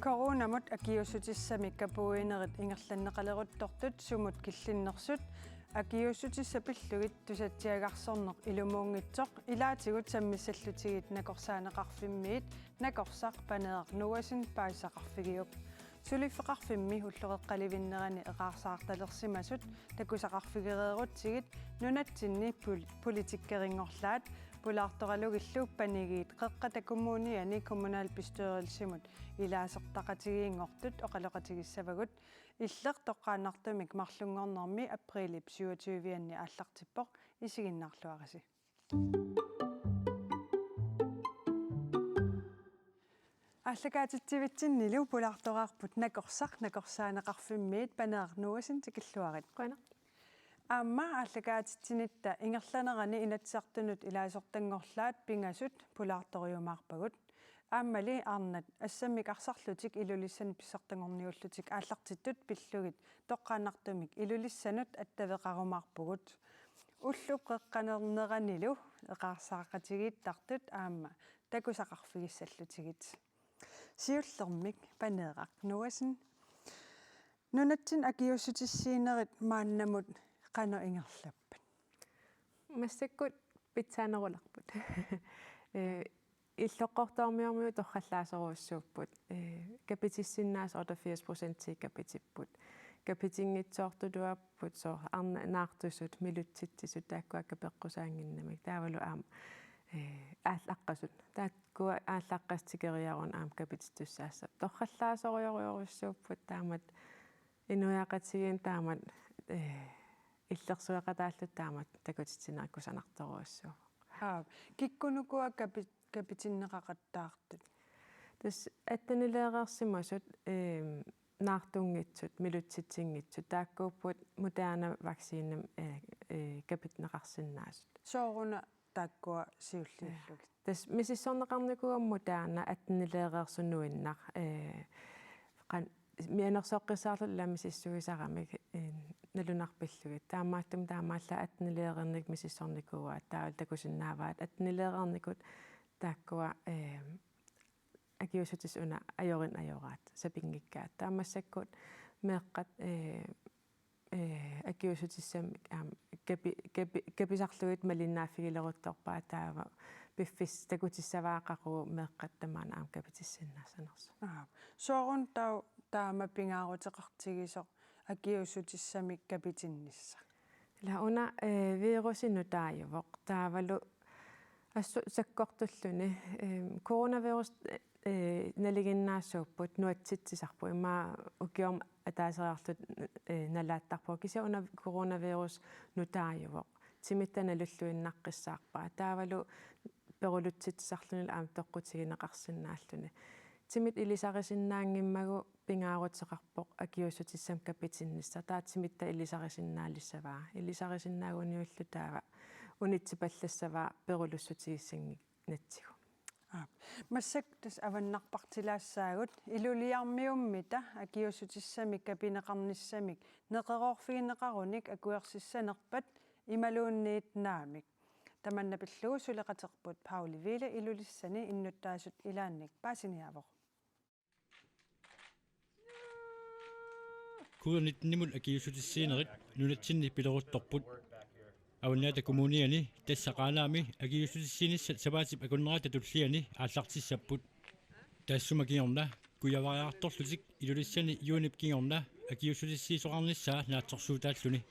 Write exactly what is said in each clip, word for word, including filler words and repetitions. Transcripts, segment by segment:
Coronamut akiuussutissamik kapuinerit ingerlanneqaleruttortut sumut killinnersut akiuussutissat pillugit tusatsiagarsorneq ilumuunngitsoq ilaatigut sammissallutigit Nakorsaaneqarfimmiit Nakorsaq Paneeraq Noahsen paasisaqarfigiuk. Suliffeqarfimmi ulloqeqqalivinnerani eqaarsaartalersimasut takusaqarfigereerutsigit nunatsinni pol-, politikerinngorlaat pulaartoralugillu panigiit Qeqqata Kommuniani kommunalbestyrelsimut ilaasortaqatigiinngortut oqaloqatigissavagut. Illeq toqqaannartumik marlunngornermi aprilip syvogtyve-anni aallartippoq, isiginnaarluarisi. Aallakaatitsivitsinnilu pulaartoraarput Nakorsaq Nakorsaaneqarfimmiit Paneeraq Noahsen, tikilluarit. Qujanaq. Aamma aallakaatitsinitta ingerlanerani Inatsisartunut ilaasortanngorlaat pingasut pulaartoriumaarpagut. Aammali arnat assammik arsarlutik Ilulissani pissartanngorniullutik aallartittut pillugit toqqaannartumik Ilulissanut attaveqarumaarpugut. Ullup qeqqanerneranilu eqaarsaaqatigiittartut aamma takusaqarfigissallutigit. Siullermik Paneeraq Noahsen, nunatsinni akiuussutissiinerit maannamut qanoq ingerlappat? Massakkut pitsaanerulerput. Ee, illoqqortoormiormiut torrallaasorujussuupput. Ee, kapitissinnaasoq otteogfirs procentii kapitipput. Kapitinngitsoortuluarput soorlu arnat naartusut, milutsitsisut taakkua kapeqqusaannginnamik. Taavalu aamma, ee, aallaqqasut. Taakkua aallaqqasut tikeriaruni aamma kapitittussaassapput. Torrallaasorujorujussuupput taamatut inuiaqatigiinni taamatut, ee, illersueqataalluta taamatut takutitsinerit kusanartorujussuuvoq. Aap, kikkunukua kapi-, kapitinneqaqattaartut? Tassa attenileereersimasut, eem, naartunngitsut, milutsitsinngitsut, taakkuupput Moderna vaccinemi, ee, ee, kapitinneqarsinnaasut. Sooruna taakkua siulliullugit? Tassa misissorneqarnikuugami Moderna attenileereersoq nuinnaq, ee, qan-, mianersoqqissaarluta ila misissuisaramik, ee, nalunarpillugit. Taamaattumik taamaallaat attenileereernikut misissornikuuaat, taavalu takusinnaavaat attenileereernikut taakkua, ee, akiuussutissat una ajorinneq ajoraat, sapinngikkaat. Taava massakkut meeqqat, ee, ee, akiuussutissamik aamma kapi-, kapi-, kapisarlugit malinnaaffigileruttorpaat, taava piffissaq takutissavaa qaqugu meeqqat tamaana aamma kapitissinnaassanersut. Aap. Sooruna taava taama pingaaruteqartigisoq akiuussutissamik kapitinnissaq? Ila una, ee, virusi nutaajuvoq. Taavalu assut sakkortulluni, ee, coronavirus, ee, nalinginnaasuupput, nuatsitsisarput. Immaqa ukioq ataaseriarluta, ee, nalaattarpugut. Kisianni una coronavirus nutaajuvoq. Timitta nalulluinnaqqissaarpaat. Taavalu perulutsitsisarlunilu aamma toqqutigineqarsinnaalluni. Timitta ilisarisinnaanngimmagu pingaaruteqarpoq akiuussutissamik kapitinnissaq, taava timitta ilisarisinnaallissavaa. Ilisarisinnaaguniullu taava unitsipallassavaa perulussutigissanngik-, natsigu. Aap. Massakkut tassa avannarpartilaassaagut, iluliarmiummita akiuussutissamik kapineqarnissamik neqeroorfigineqarunik akuersissanerpat imaluunniit naamik. Tamanna pillugu suleqaterput Pauli Wiele Ilulissani innuttaasut ilaannik paasiniaavoq. Covid nitten-imut akiuussutissiinerit nunatsinni pileruttorput. Avannaata Kommuniani tassa Qaanaami akiuussutissiinissat sapaatip akunnerata tulliani aallartissapput. Taassuma kingorna kujavariartorlutik Ilulissani juunip kingorna akiuussutissiisoqarnissaa naatsorsuutaalluni.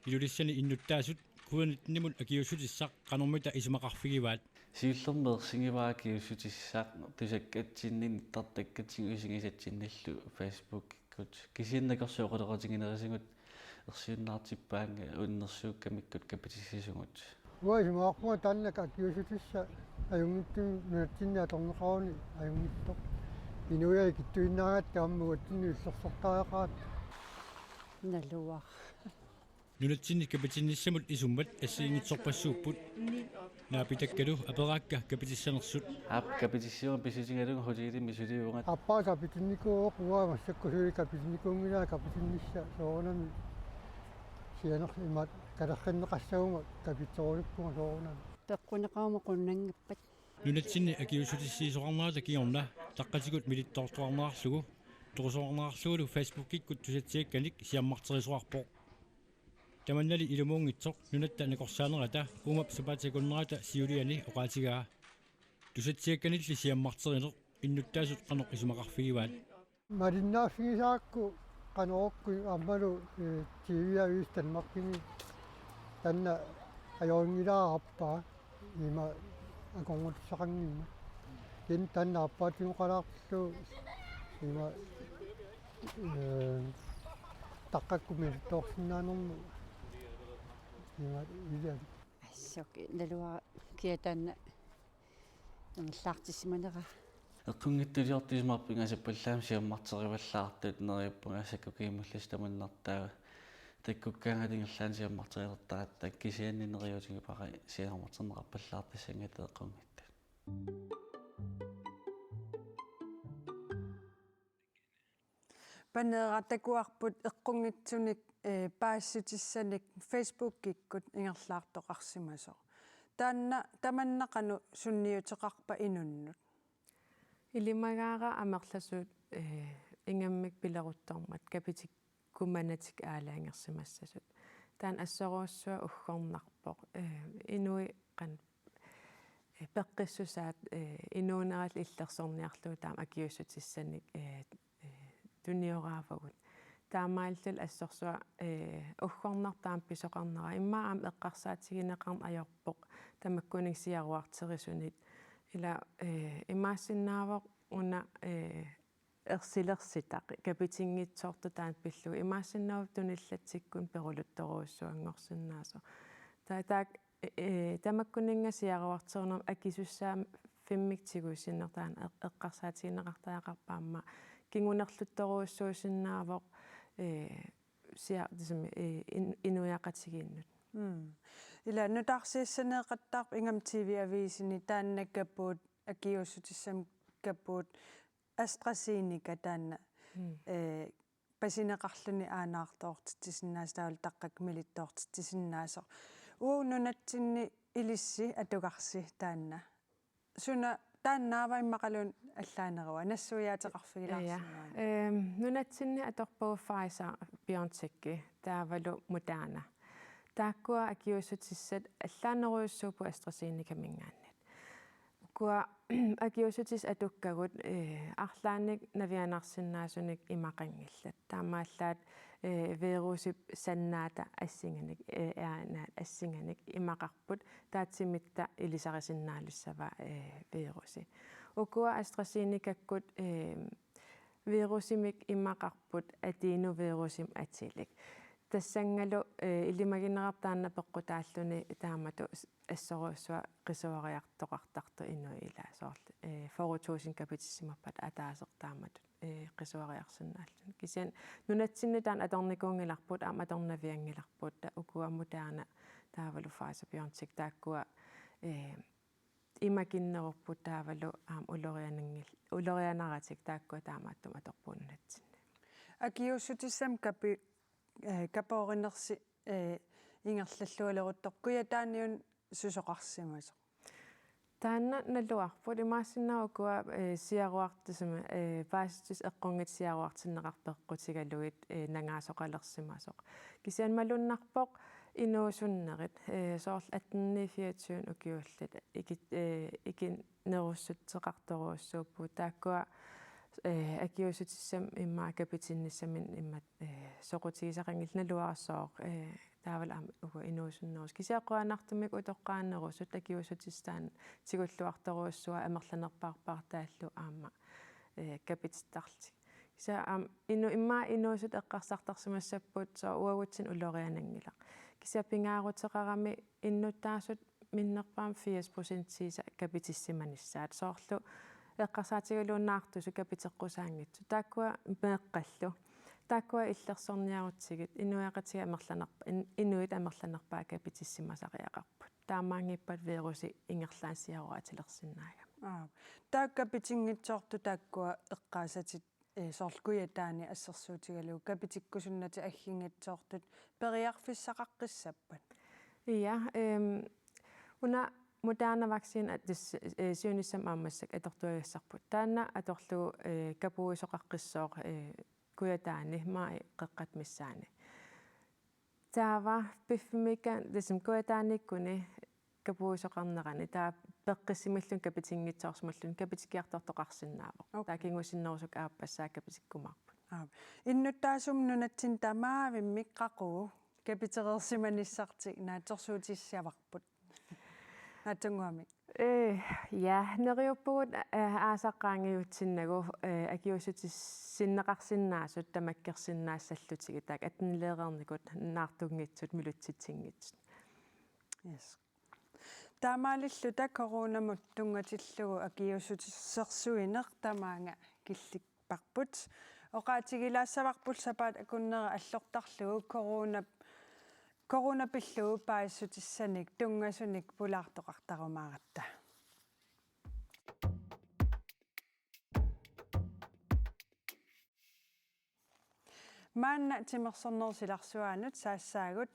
Ilulissani innuttaasut covid nitten-imut akiuussutissaq qanormita isumaqarfigivaat? Siullermik ersigivara akiuussutissaq tusakkatsinnik, nittartakkatsinnik, isigisatsinnillu Facebookikkut. Kisianni nakorsat oqaloqatiginerisigut ersiunnaartippaannga unnersuukkamikkut kapitissasugut. Uanga isumaqarpunga taanna akiuussutissaq ajunngitsumik nunatsinni atorneqaruni ajunngitsoq. Inuiaat ikittuinnaagatta aamma uatsinnut illersortariaqaratta. Naluara. Nunatsinni kapitinnissamut isummat assigiinngitsorpassuupput. Naapitakkalu aperaakka kapitissanersut. Aap, kapitissiuunga pissutigalugu hotelimi suliuunga. Aappaa kapitinnikuuvoq, uanga massakkut suli kapitinnikuunngilanga, kapitinnissaq soorunami sianersoq imaat kalerrinneqassaguma kapitsoorluppunga soorunami. Peqquneqaruma qunnanngippat. Nunatsinni akiuussutissiisoqarnerata kingorna taqqatigut milittoortoqarnerarlugu, toqusoqarnerarlugulu Facebookikkut tusatsiakkanik siammarterisoqarpoq. Tamannali ilumuunngitsoq nunatta nakorsaanerata uumap sapaatip akunnerata siuliani oqaatigaa. Tusatsiakkanilli siammarterineq innuttaasut qanoq isumaqarfigivaat? Malinnaaffigisarakku qanoq ukku aammalu, eh, T V-avisi Danmarkimi taanna ajorinngilara aappaa ima akornuteqanngimmat. Kisianni taanna aappaatigoqalaarlugu ima, eh, taqqakkut milittoorsinnaanermut ima iliani. Assut naluara kia taanna ingerlaartissimanera. Eqqunngitsuliortut isumaqarpunga pingasuppallaamik siammarterivallaartut, neriuppunga sakkukiimullis tamannartaa takkukkaangat ingerlaannaq siammarterilertaratta, kisianni neriuutigippara siammarterneqarpallaartassanngitsoq eqqunngitsut. Paneeraq takuarput eqqunngitsunik, eh, paasissutissanik Facebookikkut ingerlaartoqarsimasoq. Taanna tamanna qanoq sunniuteqarpa inunnut? Ilimagaara amerlasuut, eh, ingammik pileruttormat kapitikkumanatik aalajangersimassasut. Taanna assorujussuaq uggornarpoq. Eh, inuit qan-, eh, peqqissusaat, eh, inuunerallu illersorniarlugu taama akiuussutissanik, eh, eh, tunioraavagut. Taamaalilluni assorsuaq, eh, uggornarpoq taama pisoqarnera. Immaqa aamma eqqarsaatigineqarneq ajorpoq tamakkuninnga siaruarterisunit. Ila, eh, imaassinnaavoq una, eh, ersilersitaq kapitinngitsoortoq taanna pillugu. Imaassinnaavoq tunillatsikkut peruluttorujussuanngorsinnaasoq. Taa-, taak-, eh, eh, tamakkuninnga siaruarterinermut akisussaaffimmik tigusineq taanna eq-, eqqarsaatigineqartariaqarpoq aamma kingunerluttorujussuusinnaavoq, eh, sia-, tassami, eh, in-, inuiaqatigiinnut. Mm. Ila nutaarsiassaneeqattaarpoq ingammik T V-avisini taanna kapuut, akiuussutissamik kapuut, AstraZeneca taanna, mm, eh, pasineqarluni aanaartoortitsisinnaasoq taavalu taqqakkut milittoortitsisinnaasoq. Uagut nunatsinni ilissi atugarsi taanna. Suna taannaava immaqaluunniit allaanerua nassuiaateqarfigilaarsinnaaneq? Ja. Ehm, nunatsinni atorpagut Pfizer-BioNTech taavalu Moderna. Taakkua akiuussutissat allaanerujussuupput AstraZeneca-minngaanniit. Ukua akiuussutissat atukkagut, eh, arlaannik navianarsinnaasunik imaqanngillat. Taamaallaat, eh, virusip sannaata assinganik, eh, R N A assinganik imaqarput, taava timitta ilisarisinnaalissavaa, eh, virusi. Ukua AstraZenecakkut, eh, virusimik imaqarput adenovirusimik atilik. Tassanngalu, eh, ilimaginerarput taanna peqqutaalluni taamatut s-, assorujussuaq qisuariartoqartartoq inuit ila soorlu, eh, fyrre tusind kapitissimappata ataaseq taamatut, eh, qisuariarsinnaalluni. Kisianni nunatsinni taanna atornikuunngilarput, aamma atornavianngilarput, ta-, ukua Moderna taavalu Pfizer-BioNTech taakkua, eh, imaginnerupput taavalu aamma uloriananngil-, ulorianaratik taakkua taamaattumik atorpagut nunatsinni. Akiuussutissamik kapi-, eh, kapoorinersi, eh, ingerlallualeruttorpoq Kujataaniuna susoqarsimasoq. Taanna naluarput imaassinnaavoq ukua, eh, siaruartut tassami, eh, paasissutissat eqqunngitsut siaruartinneqartut peqqutigalugit, eh, nangaasoqalersimasoq. Kisianni malunnarpoq inuusunnerit, eh, soorlu atten fireogtyve ukiullit iki-, eh, ikinnerussutseqartorujussuupput taakkua, eh, akiuussutissamik immaqa kapitinnissaminnik immaqa, eh, soqutigisaqanngillat naluarassaaq, eh, taavalu aamma uku inuusunnerusut. Kisianni qujanartumik utoqqaanerusut akiuussutissat taanna tigulluartorujussuuaat amerlanerpaarpaartaallu aamma, eh, kapitittarlutik. Kisianni aamma inu-, immaqa inuusuttut eqqarsartarsimassapput soorlu uagutsinnut uloriananngilaq. Kisianni pingaaruteqarami innuttaasut minnerpaamik firs procentiisa kapitissimanissaat. Soorlu eqqarsaatigalugu naartusut kapiteqqusaanngitsut. Taakkua meeqqallu. Taakkua illersorniarutsigit inuiaqatigiit amerlanerpa-, in-, inuit amerlanerpaat kapitissimasariaqarput. Taamaanngippat virusi ingerlaannaq siaruaatilersinnaagami. Aap. Taakku kapitinngitsoortut taakkua eqqaasatit, eh, soorlu Kujataani assersuutigalugu kapitikkusunnatik agginngitsoortut periarfissaqaqqissappat? Ja, ehm, una Moderna vaccine at-, tassa, eh, siunissami aamma massakkut atortuagassarput. Taanna atorlugu, eh, kapuuisoqaqqissooq, eh, Kujataani, maj qeqqata missaani. Taava piffimmiikkaanni, tassami Kujataaniikkuni kapuuisoqarnerani, taava peqqissimalluni kapitinngitsoorsimalluni kapitikkiartortoqarsinnaavoq. Okay. Taava kingusinnerusukkut aappassaa kapitikkumaarput. Aap. Innuttaasut nunatsinni tamaavimmik qaqugu kapitereersimanissartik naatsorsuutigissavarput. Naatsunnguamik. Eh, ja, neriuppugut, eh, aasaq qaangiutsinnagu, eh, akiuussutissinneqarsinnaasut tamakkersinnaassallutigit, taakku attenileereernikut naartunngitsut, milutsitsinngitsut. Yes. Taamaalilluta coronamut tunngatillugu akiuussutissersuineq tamaanga killikparput. Oqaatigilaassavarput sapaatip akunnera allortarlugu corona, corona pillugu paasissutissanik tunngasunik pulaartoqartarumaaratta. Maanna timersornerup silarsuaanut saassaagut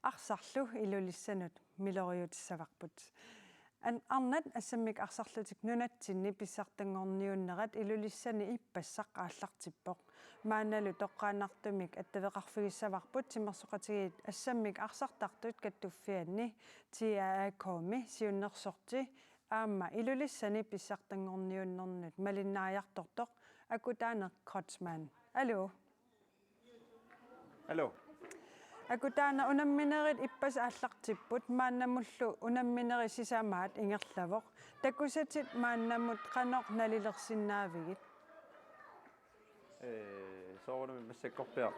arsarlu Ilulissanut miloriutissavarput. An-, arnat assammik arsarlutik nunatsinni pissartanngorniunnerat Ilulissani ippassaq aallartippoq. Maannalu toqqaannartumik attaveqarfigissavarput timersoqatigiit assammik arsartartut kattuffianni T A A K-mi siunnersorti aamma Ilulissani pissartanngorniunnernut malinnaajartortoq Akutaaneq Kreutzmann. Aluu. Aluu. Akutaaneq, unamminerit ippassaq aallartipput, maannamullu unamminerit sisamaat ingerlavoq. Takusatit maannamut qanoq nalilersinnaavigit? Ee, soorunami massakkorpiaq,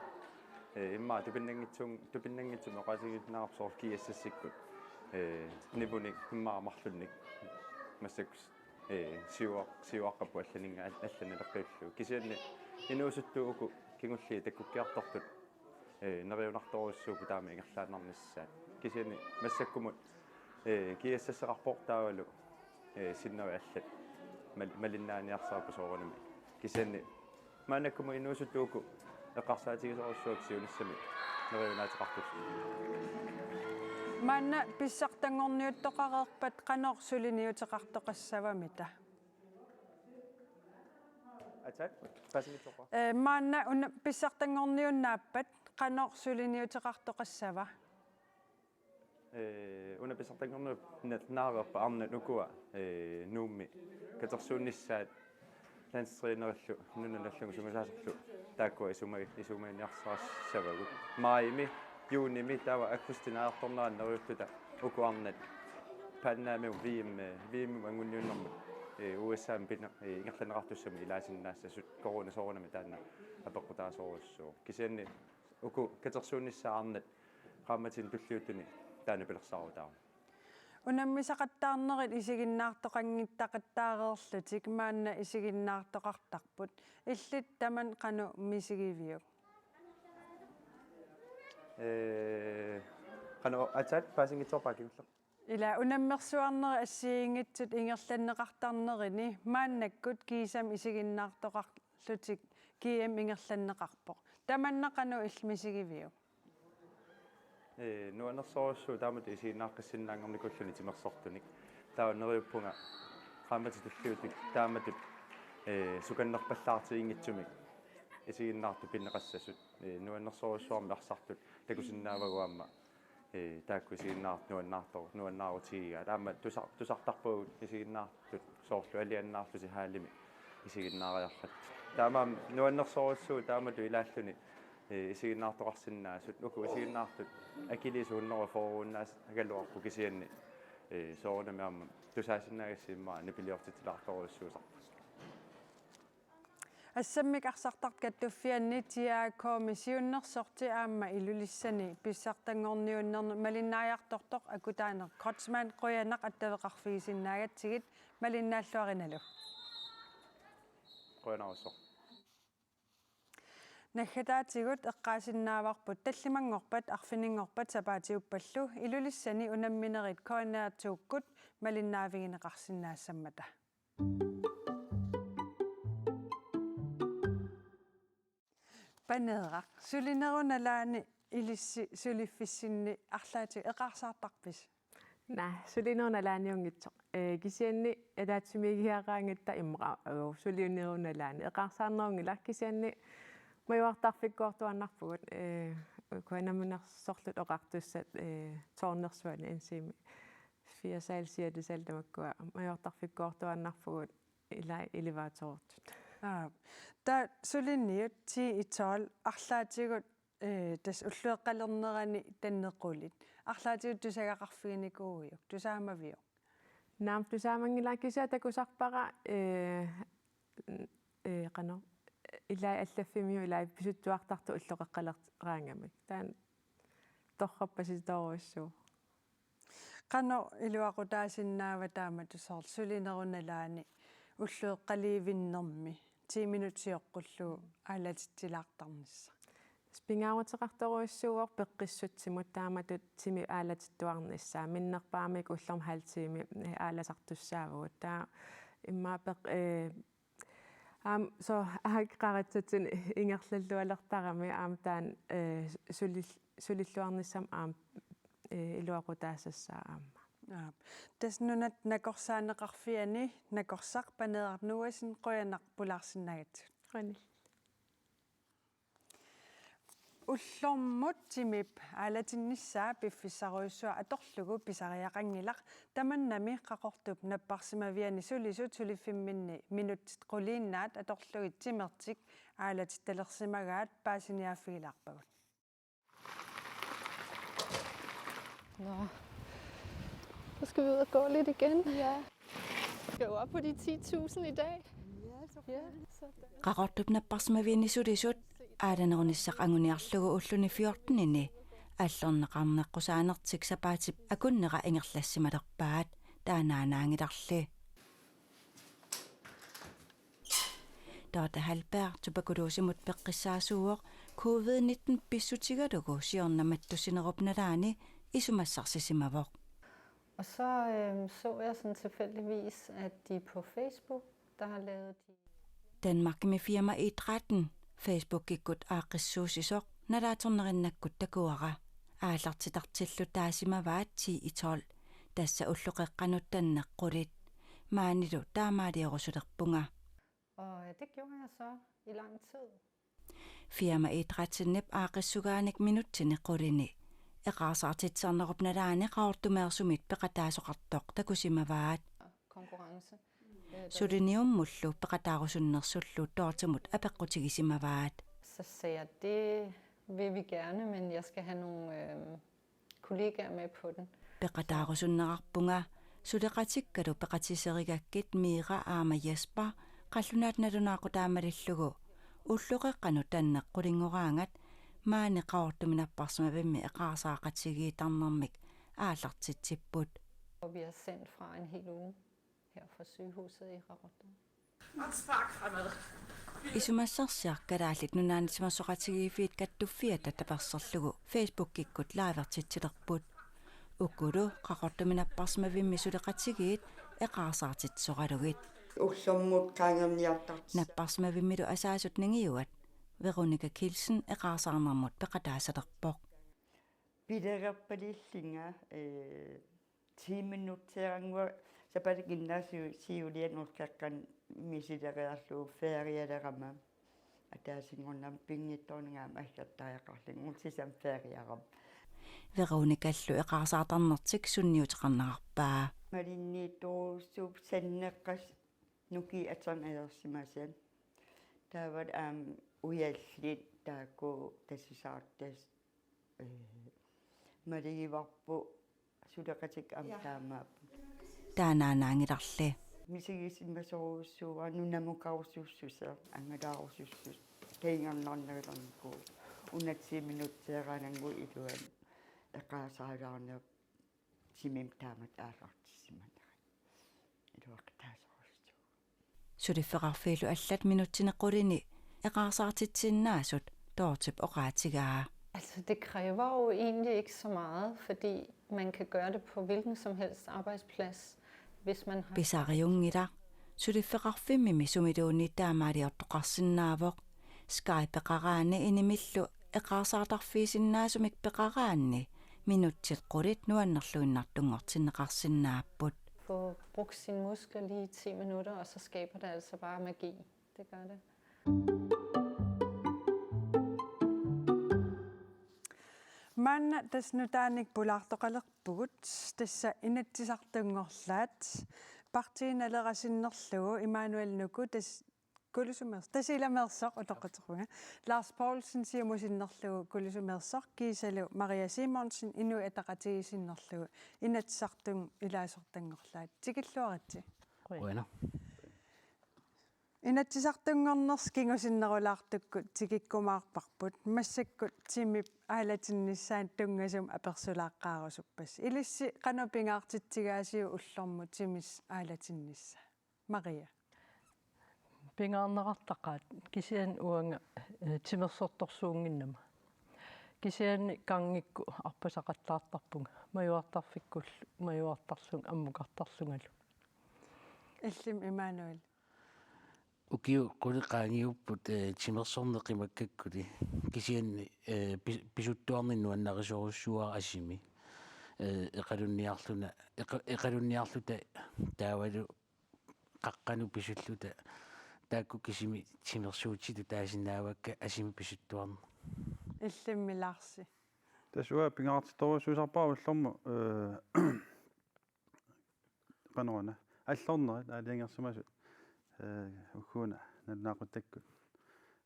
ee, immaqa tupinnanngitsuun-, tupinnanngitsumik oqaatigiinnarput soorlu G S S-ikkut. Ee, nipunik immaqa marlunnik massakkut, ee, siua-, siuaqqapput allaninnga al-, allanut naleqqiullugu. Kisianni inuusuttut uku kingulliit takkukkiartortut, ee, neriunartorujussuupput taama ingerlaannarnissaat. Kisianni massakkumut, ee, G S S-eqarpoq taavalu, ee, sinneri allat mal-, malinnaaniarsaripput soorunami. Kisianni maannakkumut inuusuttut uku eqqarsaatigisorujussuuakka siunissami neriunaateqartut. Maanna pissartanngorniuttoqareerpat qanoq suliniuteqartoqassavamita? Aatsaat, paasinngitsoorpara. Ee, maanna una pissartanngorniunnaappat qanoq suliniuteqartoqassava? Ee, una pissartanngorniup na-, naareerpat arnat ukua, ee, Nuummi katersuunnissaat landstrænerillu nunanut allanut sungiusaasorlu taakkua isuma-, isumaginniarsarissavagut. Majimi, juunimi, taava aggustip naareertornerani neriuttuta uku arnat paannaamivut V M, ee, V M-imut anguniunnermut, ee, U S A-mi pine-, ee, ingerlanneqartussamut ilaasinnaassasut, corona soorunami taanna apeqqutaasorujussuuvoq. Kisianni uku katersuunnissaat arnat qaammatini tulliuttuni taanna pilersaarutaavoq. Unammisaqattaarnerit isiginnaartoqanngitsoqattaareerlutik maanna isiginnaartoqartarput. Illit tamanna qanoq misigiviuk? Ee, qanoq aatsaat paasinngitsoorpara kingulleq. Ila unammersuarnerit assigiinngitsut ingerlanneqartarnerini maannakkut kiisami isiginnaartoqarlutik G M ingerlanneqarpoq. Tamanna qanoq illit misigiviuk? Ee, nuannersorujussuuvoq taamatut isiginnaaqqissinnaanngornikuulluni timersortunik. Taava neriuppunga qaammatip tulliuttuni taamatut, ee, sukannerpallaartiginngitsumik isiginnaartut pineqassasut. Ee, nuannersorujussuarmik arsartut takusinnaavagut aamma, ee, taakku isiginnaartut nuannaartor-, nuannaarutigigaat. Aamma tusar-, tusartarpagut isiginnaartut soorlu alianaarlutik hallimi isiginnaariarpata. Taamaammat nuannersorujussuuvoq taamatut ilaalluni, ee, isiginnaartoqarsinnaasut, uku isiginnaartut akiliisut hunnorujuunnaagaluarput kisianni, ee, soorunami aamma tusaasinnaagassi immaqa nipiliortitsilaartorujussuusarput. Assammik arsartartut kattuffianni T A A K-mi siunnersorti aamma Ilulissani pissartanngorniunnernut malinnaajartortoq Akutaaneq Kreutzmann, qujanaq attaveqarfigisinnaagatsigit, malinnaalluarinalu. Qujanarsuaq. Naggataatigut eqqaasinnaavarput tallimanngorpat arfininngorpat sapaatiuppallu Ilulissani unamminerit K N R to-kkut malinnaavigineqarsinnaassammata. Paneeraq, sulinerup nalaani ilissi suliffissinni arlaatigut eqqarsaartarpisi? Naa, sulinerup nalaaniunngitsoq. Ee, kisianni ataatsimiigiaraangatta immaqa, uu, sulinerup nalaani. Eqaarsaarnerunngilaq kisianni majuartarfikkoortuaannarpugut, ee, uku namminersorluta oqartussat, ee, tårnersuani ensimi. Fire sal, sjette sal tamakkua majuartarfikkoortuaannarpugut ilaa elevatortut. Aa, taava suliniut ti i tolv arlaatigut, ee, tassa ulloqeqqalernerani tanneq qulit. Arlaatigut tusagaqarfiginikuuiuk, tusaamaviuk? Naamik, tusaamanngilaq, kisianni takusarpara, ee, ee, qanoq, ilai allaffimmiut ilai pisuttuartartut ulloqeqqaleraangamik. Taanna torrapasitoorujussuuvoq. Qanoq iluaqutaasinnaava taamatut soorlu sulinerup nalaani ulloqeqqaliivinnermi ti minutsit sioqqullugu aalatitsilaartarnissaq? Pingaaruteqartorujussuuvoq peqqissutsimut taamatut timip aalatittuarnissaa, minnerpaamik ullormut halv time aalatartussaavugut. Taava immaqa peq-, ee, aamma soorlu aak qaratsatsinnut ingerlallualertarami aamma taanna, ee, sulil-, sulilluarnissamut aamma, ee, iluaqutaassassaa aamma. Aap. Tassa Nunatta Nakorsaaneqarfiani nakorsaq Paneeraq Noahsen, qujanaq pulaarsinnaagatsigit. Qujanaq. Ullormut timip aalatinnissaa piffissarujussuaq atorlugu pisariaqanngilaq. Tamannami Qaqortup napparsimaviani sulisut suliffimminni minutsit quliinnaat atorlugit timertik aalatittalersimagaat, paasiniaaffigilaarpagut. Nå. Så skal vi ud og gå lidt igen. Ja. Skal jo op på de ti tusind i dag. Ja, selvfølgelig. Ja, så der. Qaqortup napparsimaviani sulisut aalanerunissaq anguniarlugu ulluni fjortenini allorneqarneqqusaanertik sapaatip akunnera ingerlassimalerpaat, taannaannaanngilarli. Dorthe Hallberg tuberkulosemut peqqissaasuuvoq covid nitten pissutigalugu siorna mattussinerup nalaani isumassarsisimavoq. Og så, øhm, så jeg sådan tilfældigvis, at de på Facebook, der har lavet de... Danmarkimi firma Idrætten Facebookikkut aaqqissuussisoq nalaatornerinnakkut takuara. Aallartitartillu taasimavaat ti i tolv, tassa ulloqeqqanut tanneq qulit. Maanilu taamaaliorusulerpunga. Og, øh, det gjorde jeg så i lang tid. Firma Idrættenip aaqqissugaanik minutsini qulini eqaarsaartitsisarnerup nalaani Qaqortumeersumit peqataasoqartoq takusimavaat. Konkurrence. Suliniummullu peqataarusunnersullu Dorthemut apeqqutigisimavaat. Så sagde jeg, det vil vi gerne, men jeg skal have nogle, øhm, kollegaer med på den. Peqataarusunnerarpunga suleqatikkalu peqatiserigakkit Miira aamma Jesper qallunaat nalunaaqutaamalillugu ulloqeqqanut tanneq qulinngoraangat maani Qaqortumi napparsimavimmi eqaarsaaqatigiittarnermik aallartitsipput. Og vi har sendt fra en hel uge her fra sygehuset i Qaqortoq. Isumassarsiaq Kalaallit Nunaannut Timersoqatigiiffiit Kattuffiata taperserlugu Facebookikkut livertitsilerput. Ukulu Qaqortumi napparsimavimmi suleqatigiit eqaarsaartitsisoralugit. Ullormut qaangerniartartut. Napparsimavimmilu asaasut ningiuat Veronica Kielsen eqaarsaarnermut peqataasalerpoq. Pilererpalillunga, ee, ti minutseerannguaq sapaatip-akunnera siu-, siuliani ulloqeqqanut misileriarlugu ferialerama. Ataasinngornermi pinngitsoornanga aamma aggertariaqarlunga, sisamat feriarama. Veronicallu eqaarsaartarnertik sunniuteqarnerarpaa. Malinniittorujussuupput sanneqqasut nukiit atorneq ajorsimasat. Taava aamma ujallit taakku tasisaartas ee, maligivarput suleqatikka aamma taamaapput. Taannaannaanngilarli. Misigisimasorujussuuara nunamukarusussuseq, angalaarusussuseq, kingornarnerulernikuuvoq. Una ti minutseeraannguaq iluani eqaarsaarlaarneq timimik taamatut aallartissimanerat. Iluaqutaasorujussuuvoq. Suliffeqarfiillu allat minutsini qulini eqaarsaartitsisinnaasut Dorthep oqaatigaa. Altså, det kræver jo egentlig ikke så meget, fordi man kan gøre det på hvilken som helst arbejdsplads, hvis man har... Pisariunngilaq, suliffeqarfimmimi sumiluunniit taamaaliortoqarsinnaavoq. Skypeqaraanni inimillu eqaarsaartarfigisinnaasumik peqaraanni Minutsit qulit nuannerluinnartunngortinneqarsinnaapput. Få brugt sine muskler lige ti minutter, og så skaber det altså bare magi. Det gør det. Maanna tassa nutaanik pulaartoqalerpugut, tassa Inatsisartunngorlaat, Partii Naleraq sinnerlugu Immanuel Nuku, tassa Kulusumers-, Tasiilaq Meersoq utoqqatserpunga, Lars Poulsen Siumut sinnerlugu Kulusumers-, kiisalu Maria Simonsen Inuit Ataqatigiit sinnerlugu, Inatsisartut ilaasortanngorlaat. Tikilluaritsi. Qujanaq. Inatsisartunngornersut kingusinnerulaartukkut tikikkumaarparput. Massakkut timip aalatinnissaanut tunngasumik apersulaaqqaarusuppassi. Ilissi qanoq pingaartitsigaasiuk ullormut timip aalatinnissaa? Maria. Pingaarnerartaqaat kisianni uanga, eh, timersortorsuunnginnama. Kisianni kangikkut arpasaqattaartarpunga. Majuartarfikkullu, majuartarlunga, ammukartarlungalu. Illimmi Immanuel? Ukiut qulit qaangiupput, eh, timersorneq qimakkakkuli. Kisianni, eh, pis-, pisuttuarneq nuannarisorujussuuara asimi. Eh, eqalunniarluna, eqa-, eqalunniarluta taavalu qaqqanut pisulluta, taakku kisimik timersuutitut taasinnaavakka asimi pisuttuarneq. Illimmi Larsi? Tassa uanga pingaartittorujussuusarpara ullormut, eh, qanoruna, allornerit aalajangersimasut, eh, ugguuna nalunaaquttakkut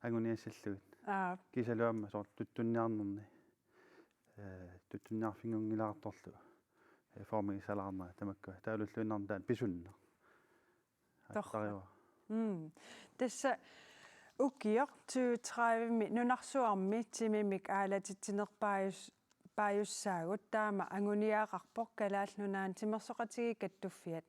anguniassallugit. Aap. Kiisalu aamma soorlu tuttunniarnerni, eh, tuttunniarfinngunngilaartorlu, eh, formigissalaarnera tamakkua. Taavalu ulluinnarni taanna pisunneq. Torrak. Attaviarpara. Mm. Tassa ukioq tyve tredive-mi nunarsuarmi timimik aalatitsinerpaajus-, paajussaagut, taama anguniagaqarpoq Kalaallit Nunaanni Timersoqatigiit Kattuffiat.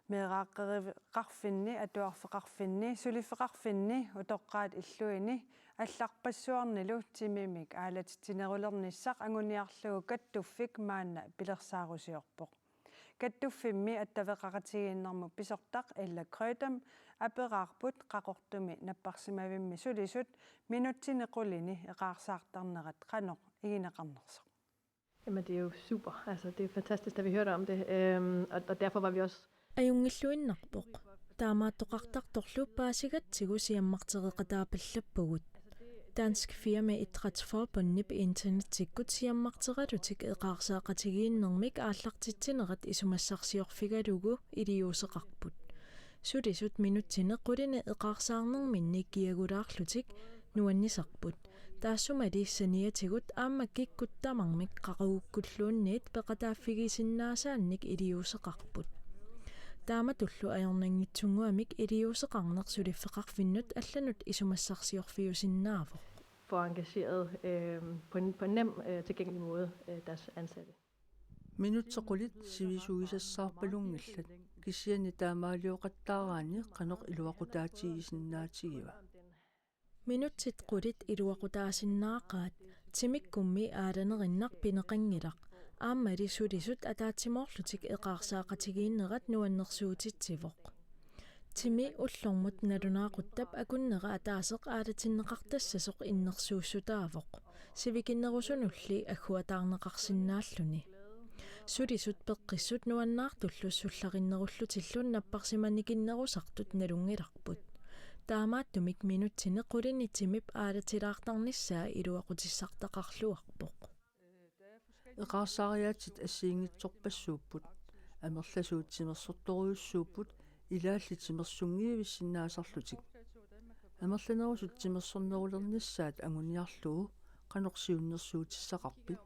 Meeraaqqeriveqarfinni, atuarfeqarfinni, suliffeqarfinni utoqqaat illuini allarpassuarnilu timimik aalatitsinerulernissaq anguniarlugu kattuffik maanna pilersaarusiorpoq. Kattuffimmi attaveqaqatigiinnermut pisortaq Ella Kreutzmann aperaarput Qaqortumi napparsimavimmi sulisut minutsini qulini eqaarsaartarnerat qanoq igineqarnersoq. Jamen, det er jo super. Altså, det er fantastisk, da vi hørte om det. Øhm, og, og derfor var vi også Ajunngilluinnarpoq. Taamaattoqartartorlu paasigatsigu siammartereqataapallappugut. Dansk Firmaidrætsforbundip internetikkut siammarteralutik eqaarsaaqatigiinnermik aallartitsinerat isumassarsiorfigalugu iliuuseqarput. Sulisut minutsini qulini eqaarsaarnerminni kiagulaarlutik nuannisarput. Taassumali saniatigut aamma kikkut tamarmik qaqugukkulluunniit peqataaffigisinnaasaannik iliuuseqarput. Taamatullu ajornanngitsunnguamik iliuuseqarneq suliffeqarfinnut allanut isumassarsiorfiusinnaavoq. Får engageret øh, på, en, på en nem øh, tilgængelig måde øh, deres ansatte. Minutsit qulit sivisuisassaarpalunngillat, kisianni taamaalioqattaaraanni qanoq iluaqutaatigisinnaatigiva? Minutsit qulit iluaqutaasinnaaqaat, timikkummi aalanerinnaq pineqanngilaq, aammali sulisut ataatsimoorlutik eqaarsaaqatigiinnerat nuannersuutitsivoq. Timi ullormut nalunaaquttap akunnera ataaseq aalatinneqartassasoq innersuussutaavoq, sivikinnerusunulli agguataarneqarsinnaalluni. Sulisut peqqissut nuannaartullu sullarinnerullutillu napparsimanikinnerusartut nalunngilarput. Taamaattumik minutsini qulini timip aalatilaartarnissaa iluaqutissartaqarluarpoq. Eqaarsaariaatsit assigiinngitsorpassuupput, amerlasuut timersortorujussuupput, ilaallit timersunngivissinnaasarlutik. Amerlanerusut timersornerulernissaat anguniarlugu qanoq siunnersuutissaqarpit?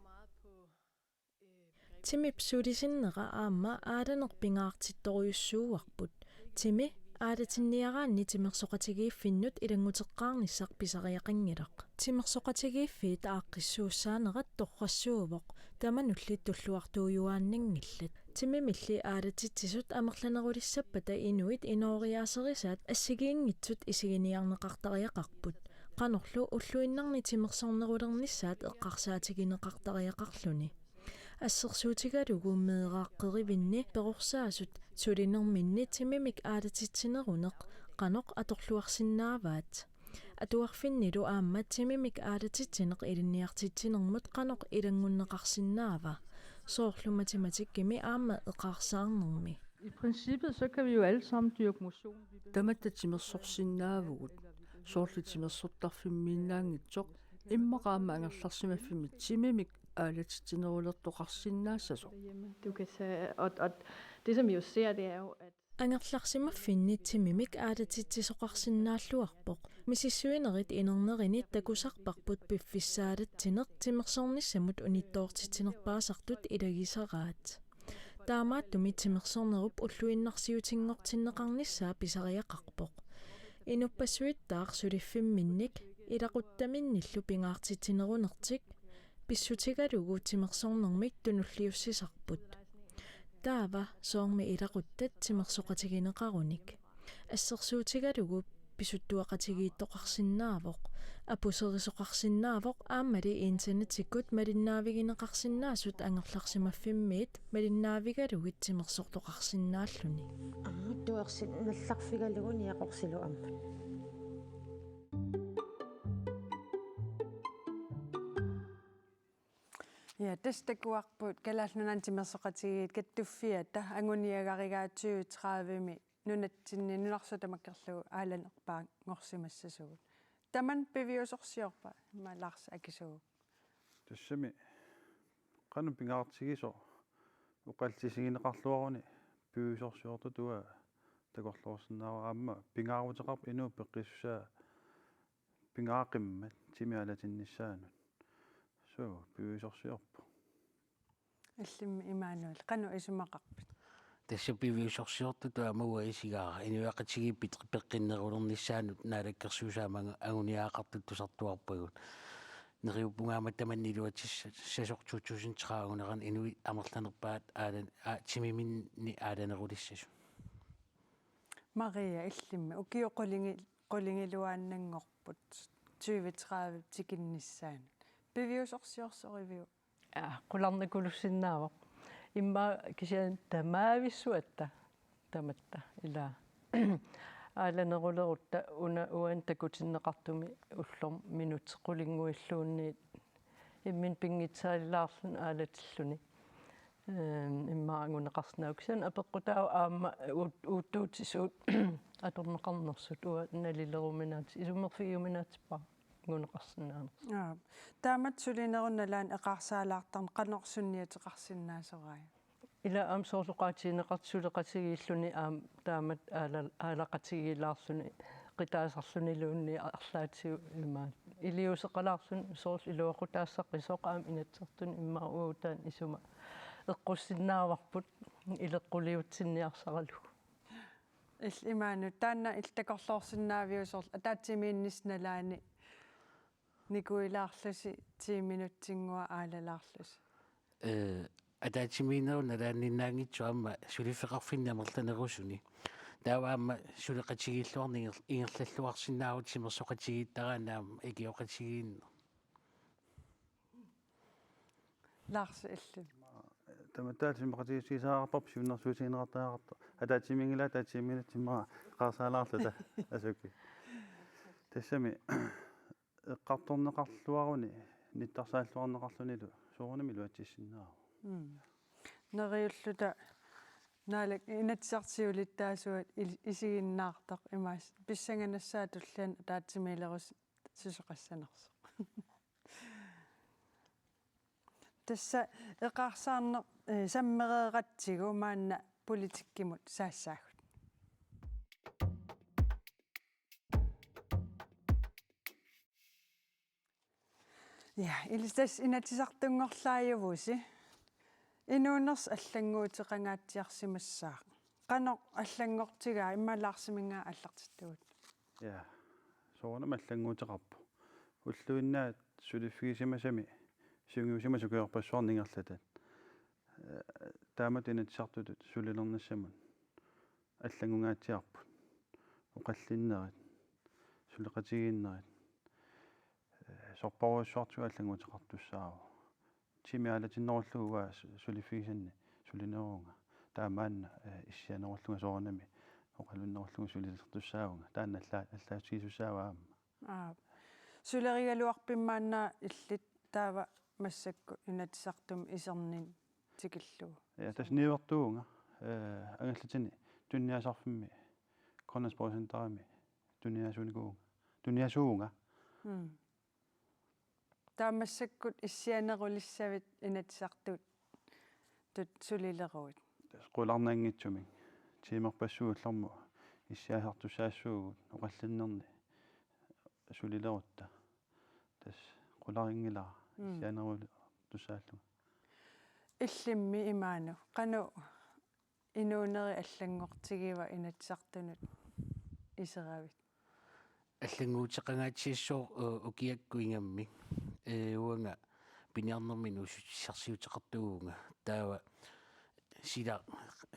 Timip sulisinnera aamma aalaneq pingaartittorujussuuarput. Timi aalatinniaraanni timersoqatigiiffinnut ilannguteqqaarnissaq pisariaqanngilaq. Timersoqatigiiffiit aaqqissuussaanerat torrassuuvoq, tamanulli tulluartuujuaannanngillat. Timimilli aalatitsisut amerlanerulissappata inuit inooriaaserisaat assigiinngitsut isiginiarneqartariaqarput. Qanorlu ulluinnarni timersornerulernissaat eqqarsaatigineqartariaqarluni. Assersuutigalugu meeraaqqerivinni perorsaasut sulinerminni timimik aalatitsineruneq qanoq atorluarsinnaavaat? Atuarfinnilu aamma timimik aalatitsineq ilinniartitsinermut qanoq ilanngunneqarsinnaava, soorlu matematikkimi aamma eqaarsaarnermi? I princippet, så kan vi jo alle sammen dyrke motion. Tamatta timersorsinnaavugut, soorlu timersortarfimmiinnaanngitsoq, immaqa aamma angerlarsimaffimmi timimik aalatitsinerulertoqarsinnaassasoq. Du kan tage, og, og det, som vi jo ser, det er jo, at Angerlarsimaffinni timimik aalatitsisoqarsinnaalluarpoq, misissuinerit inernerini takusarparput piffissaalatsineq timersornissamut unittoortitsinerpaasartut ilagisaraat. Taamaattumik timersornerup ulluinnarsiutinngortinneqarnissaa pisariaqarpoq. Inuppassuittaaq suliffimminnik ilaquttaminnillu pingaartitsinerunertik pissutigalugu timersornermik tunulliussisarput. Taava soormi ilaquttat timersoqatigineqarunik. Assersuutigalugu pisuttuaqatigiittoqarsinnaavoq, apuserisoqarsinnaavoq aammali internetikkut malinnaavigineqarsinnaasut angerlarsimaffimmiit malinnaavigalugit timersortoqarsinnaalluni. Aamma tuersinnallarfigalugu niaqorsilu aamma. Ja, tassa takuarput Kalaallit Nunaanni Timersoqatigiit Kattuffiata anguniagarigaat tyve tredive-mi nunatsinni nunarsuaq tamakkerlugu aalanerpaanngorsimassasugut. Tamanna piviusorsiorpa, immaqa Lars akisuuk? Tassami qanoq pingaartigisoq oqallisigineqarluaruni piviusorsiortut uanga takorloorsinnaavara, aamma pingaaruteqarpoq inuup peqqissusaa pingaaqimmat timip aalatinnissaanut. Suu, piviusorsiorpoq. Illimmi Immanuel, qanoq isumaqarpit? Tassa piviusorsiortutut aamma uanga isigaara, inuiaqatigiit pit-, peqqinnerulernissaannut naalakkersuisut aamma anguniagaqartut tusartuarpagut. Neriuppunga aamma tamanna iluatsissasoq to tusind tredive-nera inuit amerlanerpaat aalan-, aa, timiminni aalanerulissasut. Maria, illimmi ukiut qulingi-, qulingiluaannanngorput tyve tredive tikinnissaanut. Piviusorsiorsorivigit? Aa, qularnakuluussinnaavoq. Immaqa kisianni tamaavissuatta tamatta ilaa. Aalanerulerutta una uani takutinneqartumi ullormut minutsit qulinnguilluunniit imminut pinngitsaalilaarluni aalatilluni. Ehm, immaqa anguneqarsinnaavoq. Kisianni apeqqutaavoq aamma uut-, uuttuutisuut atorneqarnersut uanga nalileruminaatsip, isummerfigiuminaatsippara anguneqarsinnaanersoq. Aa. Taamatut sulinerup nalaani eqaarsaalaartarneq qanoq sunniuteqarsinnaasorai? Ila aamma soorlu oqaatigineqartut suleqatigiilluni aamma taamatut aala-, aalaqatigiilaarluni qitaasarluniluunniit arlaatigut imaat. Iliuuseqalaarluni soorlu iluaqutaassaqisoq aamma Inatsisartuni immaqa uagut taanna isuma eqqussinnaavarput ileqquliutsinniarsaralugu. Illit Immanuel, taanna illit takorloorsinnaaviuk soorlu ataatsimiinnissap nalaani nikuilaarlusi ti minutsinngua aalalaarlusi? Ee, ataatsimiinnerup nalaanninnaanngitsoq aamma suliffeqarfinni amerlanerusuni. Taava aamma suleqatigiilluarneq inger-, ingerlalluarsinnaavoq timersoqatigiittaraanni aamma ikioqatigiinneq. Lars, illit? Tamatta timersoqatigiissutissavarput siunnersuutigineqartariaqartoq. Ataatsimiinngilaat ataatsimiinnerup timersoqatigiilaarluta asuki. Tassami eqqartorneqarluaruni nittarsaalluarneqarlunilu soorunami iluatsissinnaavoq. Mm. Neriulluta Naalakkersuisut Inatsisartut siulittaasuat il-, isiginnaartut imaassinnaavoq pissanganassaat tulliani ataatsimiilerusoqassanersoq. Tassa eqaarsaarneq, eh, sammereeratsigu maanna politikkimut saassaagut. Ja, ilissi tassa Inatsisartunngorlaajuvusi. Inuunersut allannguuteqangaatsiarsimassaaq. Qanoq allanngortigaa, immaqa Larsiminngaanniit aallartittugut? Ja, soorunami allannguuteqarpoq. Ulluinnaat suliffigisimasami sungiusimasut ukiorpassuarni ingerlatat. Ee, taamatut Inatsisartutut sulilernissamut allanngungaatsiarput. Oqallinnerit, suleqatigiinnerit, ee, sorpassuartigut allannguuteqartussaavoq. Timip aalatinnerullugu uanga su-, suliffigisanni sulineruunga. Taamaanna, ee, issianerullunga soorunami oqalunnerullunga sulilertussaavunga. Taanna alla-, allaatigisussaavat aamma. Aap. Sulerigaluarpimmaanna illit taava massakkut Inatsisartumi isernin tikillugu. Ja, tassa niuertuuvunga, eh, angallatini tuniniaasarfimmi Grønlands Sprogcenterimi tuniniaasuunikuuvunga. Tuniniaasuuvunga. Mm. Taava massakkut issianerulissavit Inatsisartut sulileruit. Tassa qularnanngitsumik. Tiimerpassuit ullormut issiaasartussaassuugut oqallinnerni sulilerutta. Tassa qularinngilaq. Mm. Issianerulertussaallunga. Illimmi imaanut qanoq inuunerit allanngortigiva Inatsisartunut iseravit? Allannguuteqangaatsiassooq, eh, ukiakkut ingammik, eh, uanga piniarnermi inuussutissarsiuteqartuuvunga. Taava sila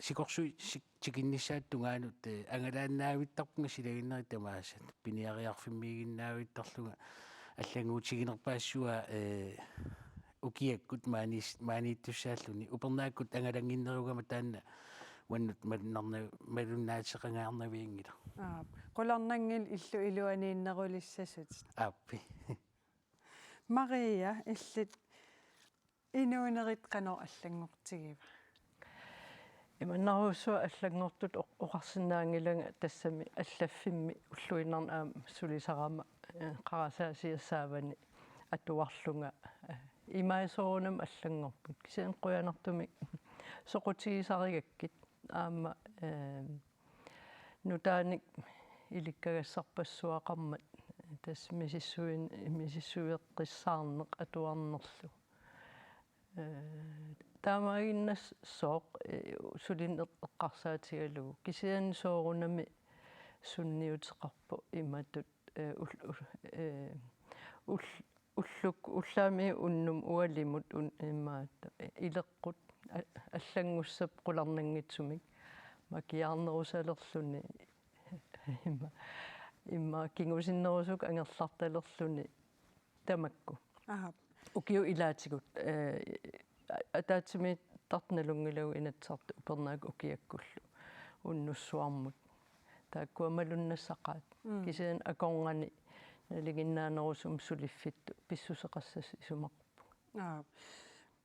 sikorsui sik-, tikinnissaata tungaanut, eh, angalaannaavittarpunga silaginnerit tamaasa. Piniariarfimmiiginnaavittarlunga allannguutiginerpaassua, eh, ukiakkut maaniis-, maaniittussaalluni. Upernaakkut angalannginnerugama taanna uannut malunnarna-, malunnaateqangaarnavianngilaq. Aap. Qularnanngilaq illup iluaniinnerulissasutit. Aappi. Maria, illit inuunerit qanoq allanngortigiva? Imannarujussuaq allanngortutut oq-, oqarsinnaanngilanga tassami allaffimmi ulluinnarni aamma sulisarama, eh, qarasaasiassaavani atuarlunga, eh, imaat soorunami allanngorput. Kisianni qujanartumik soqutigisarigakkit aamma, eh, nutaanik ilikkagassarpassuaqarmat tassa misissuin-, misissueqqissaarneq atuarnerlu. Eh, taamaaginnassooq, eh, sulineq eqqarsaatigalugu. Kisianni soorunami sunniuteqarpoq imatut, eh, ul-, ul-, eh, ul-, ulluk-, ullaamiit unnuk ualimut un-, imaat, eh, ileqqut a-, allanngussap qularnanngitsumik makiaarnerusalerluni imma, imma kingusinnerusukkut angerlartalerluni tamakku. Aap. Ukiut ilaatigut, eh, a-, ataatsimiittartut nalunngilagut Inatsisartut upernaakkut ukiakkullu unnussuarmut. Taakkua malunnassaqaat. Mm. Kisianni akornanni nalinginnaanerusumik suliffittut pissuseqassasut isumaqarpunga. Aap.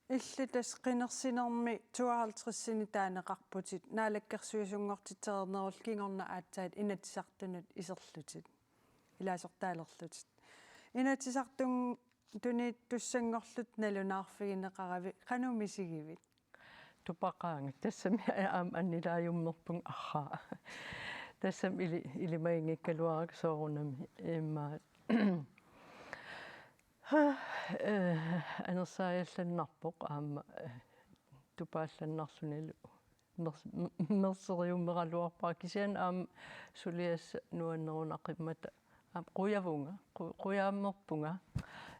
Illit tassa qinersinermi tooghalvtredsini taaneqarputit, naalakkersuisunngortitereernerullu kingorna aatsaat Inatsisartunut iserlutit, ilaasortaalerlutit. Inatsisartun-, tuniittussanngorlutit nalunaarfigineqaravit, qanoq misigivit? Tupaqaanga, tassami aamma annilaajummerpunga arraa. Tassami ili-, ilimaginngikkaluarakku soorunami immaqa. Eh, anersaajallannarpoq aamma, eh, tupaallannarlunilu mers-, m-, merseriummeraluarpara kisianni aamma suliassaq nuannerunaqimmata aamma qujavunga, qu-, qujaammerpunga.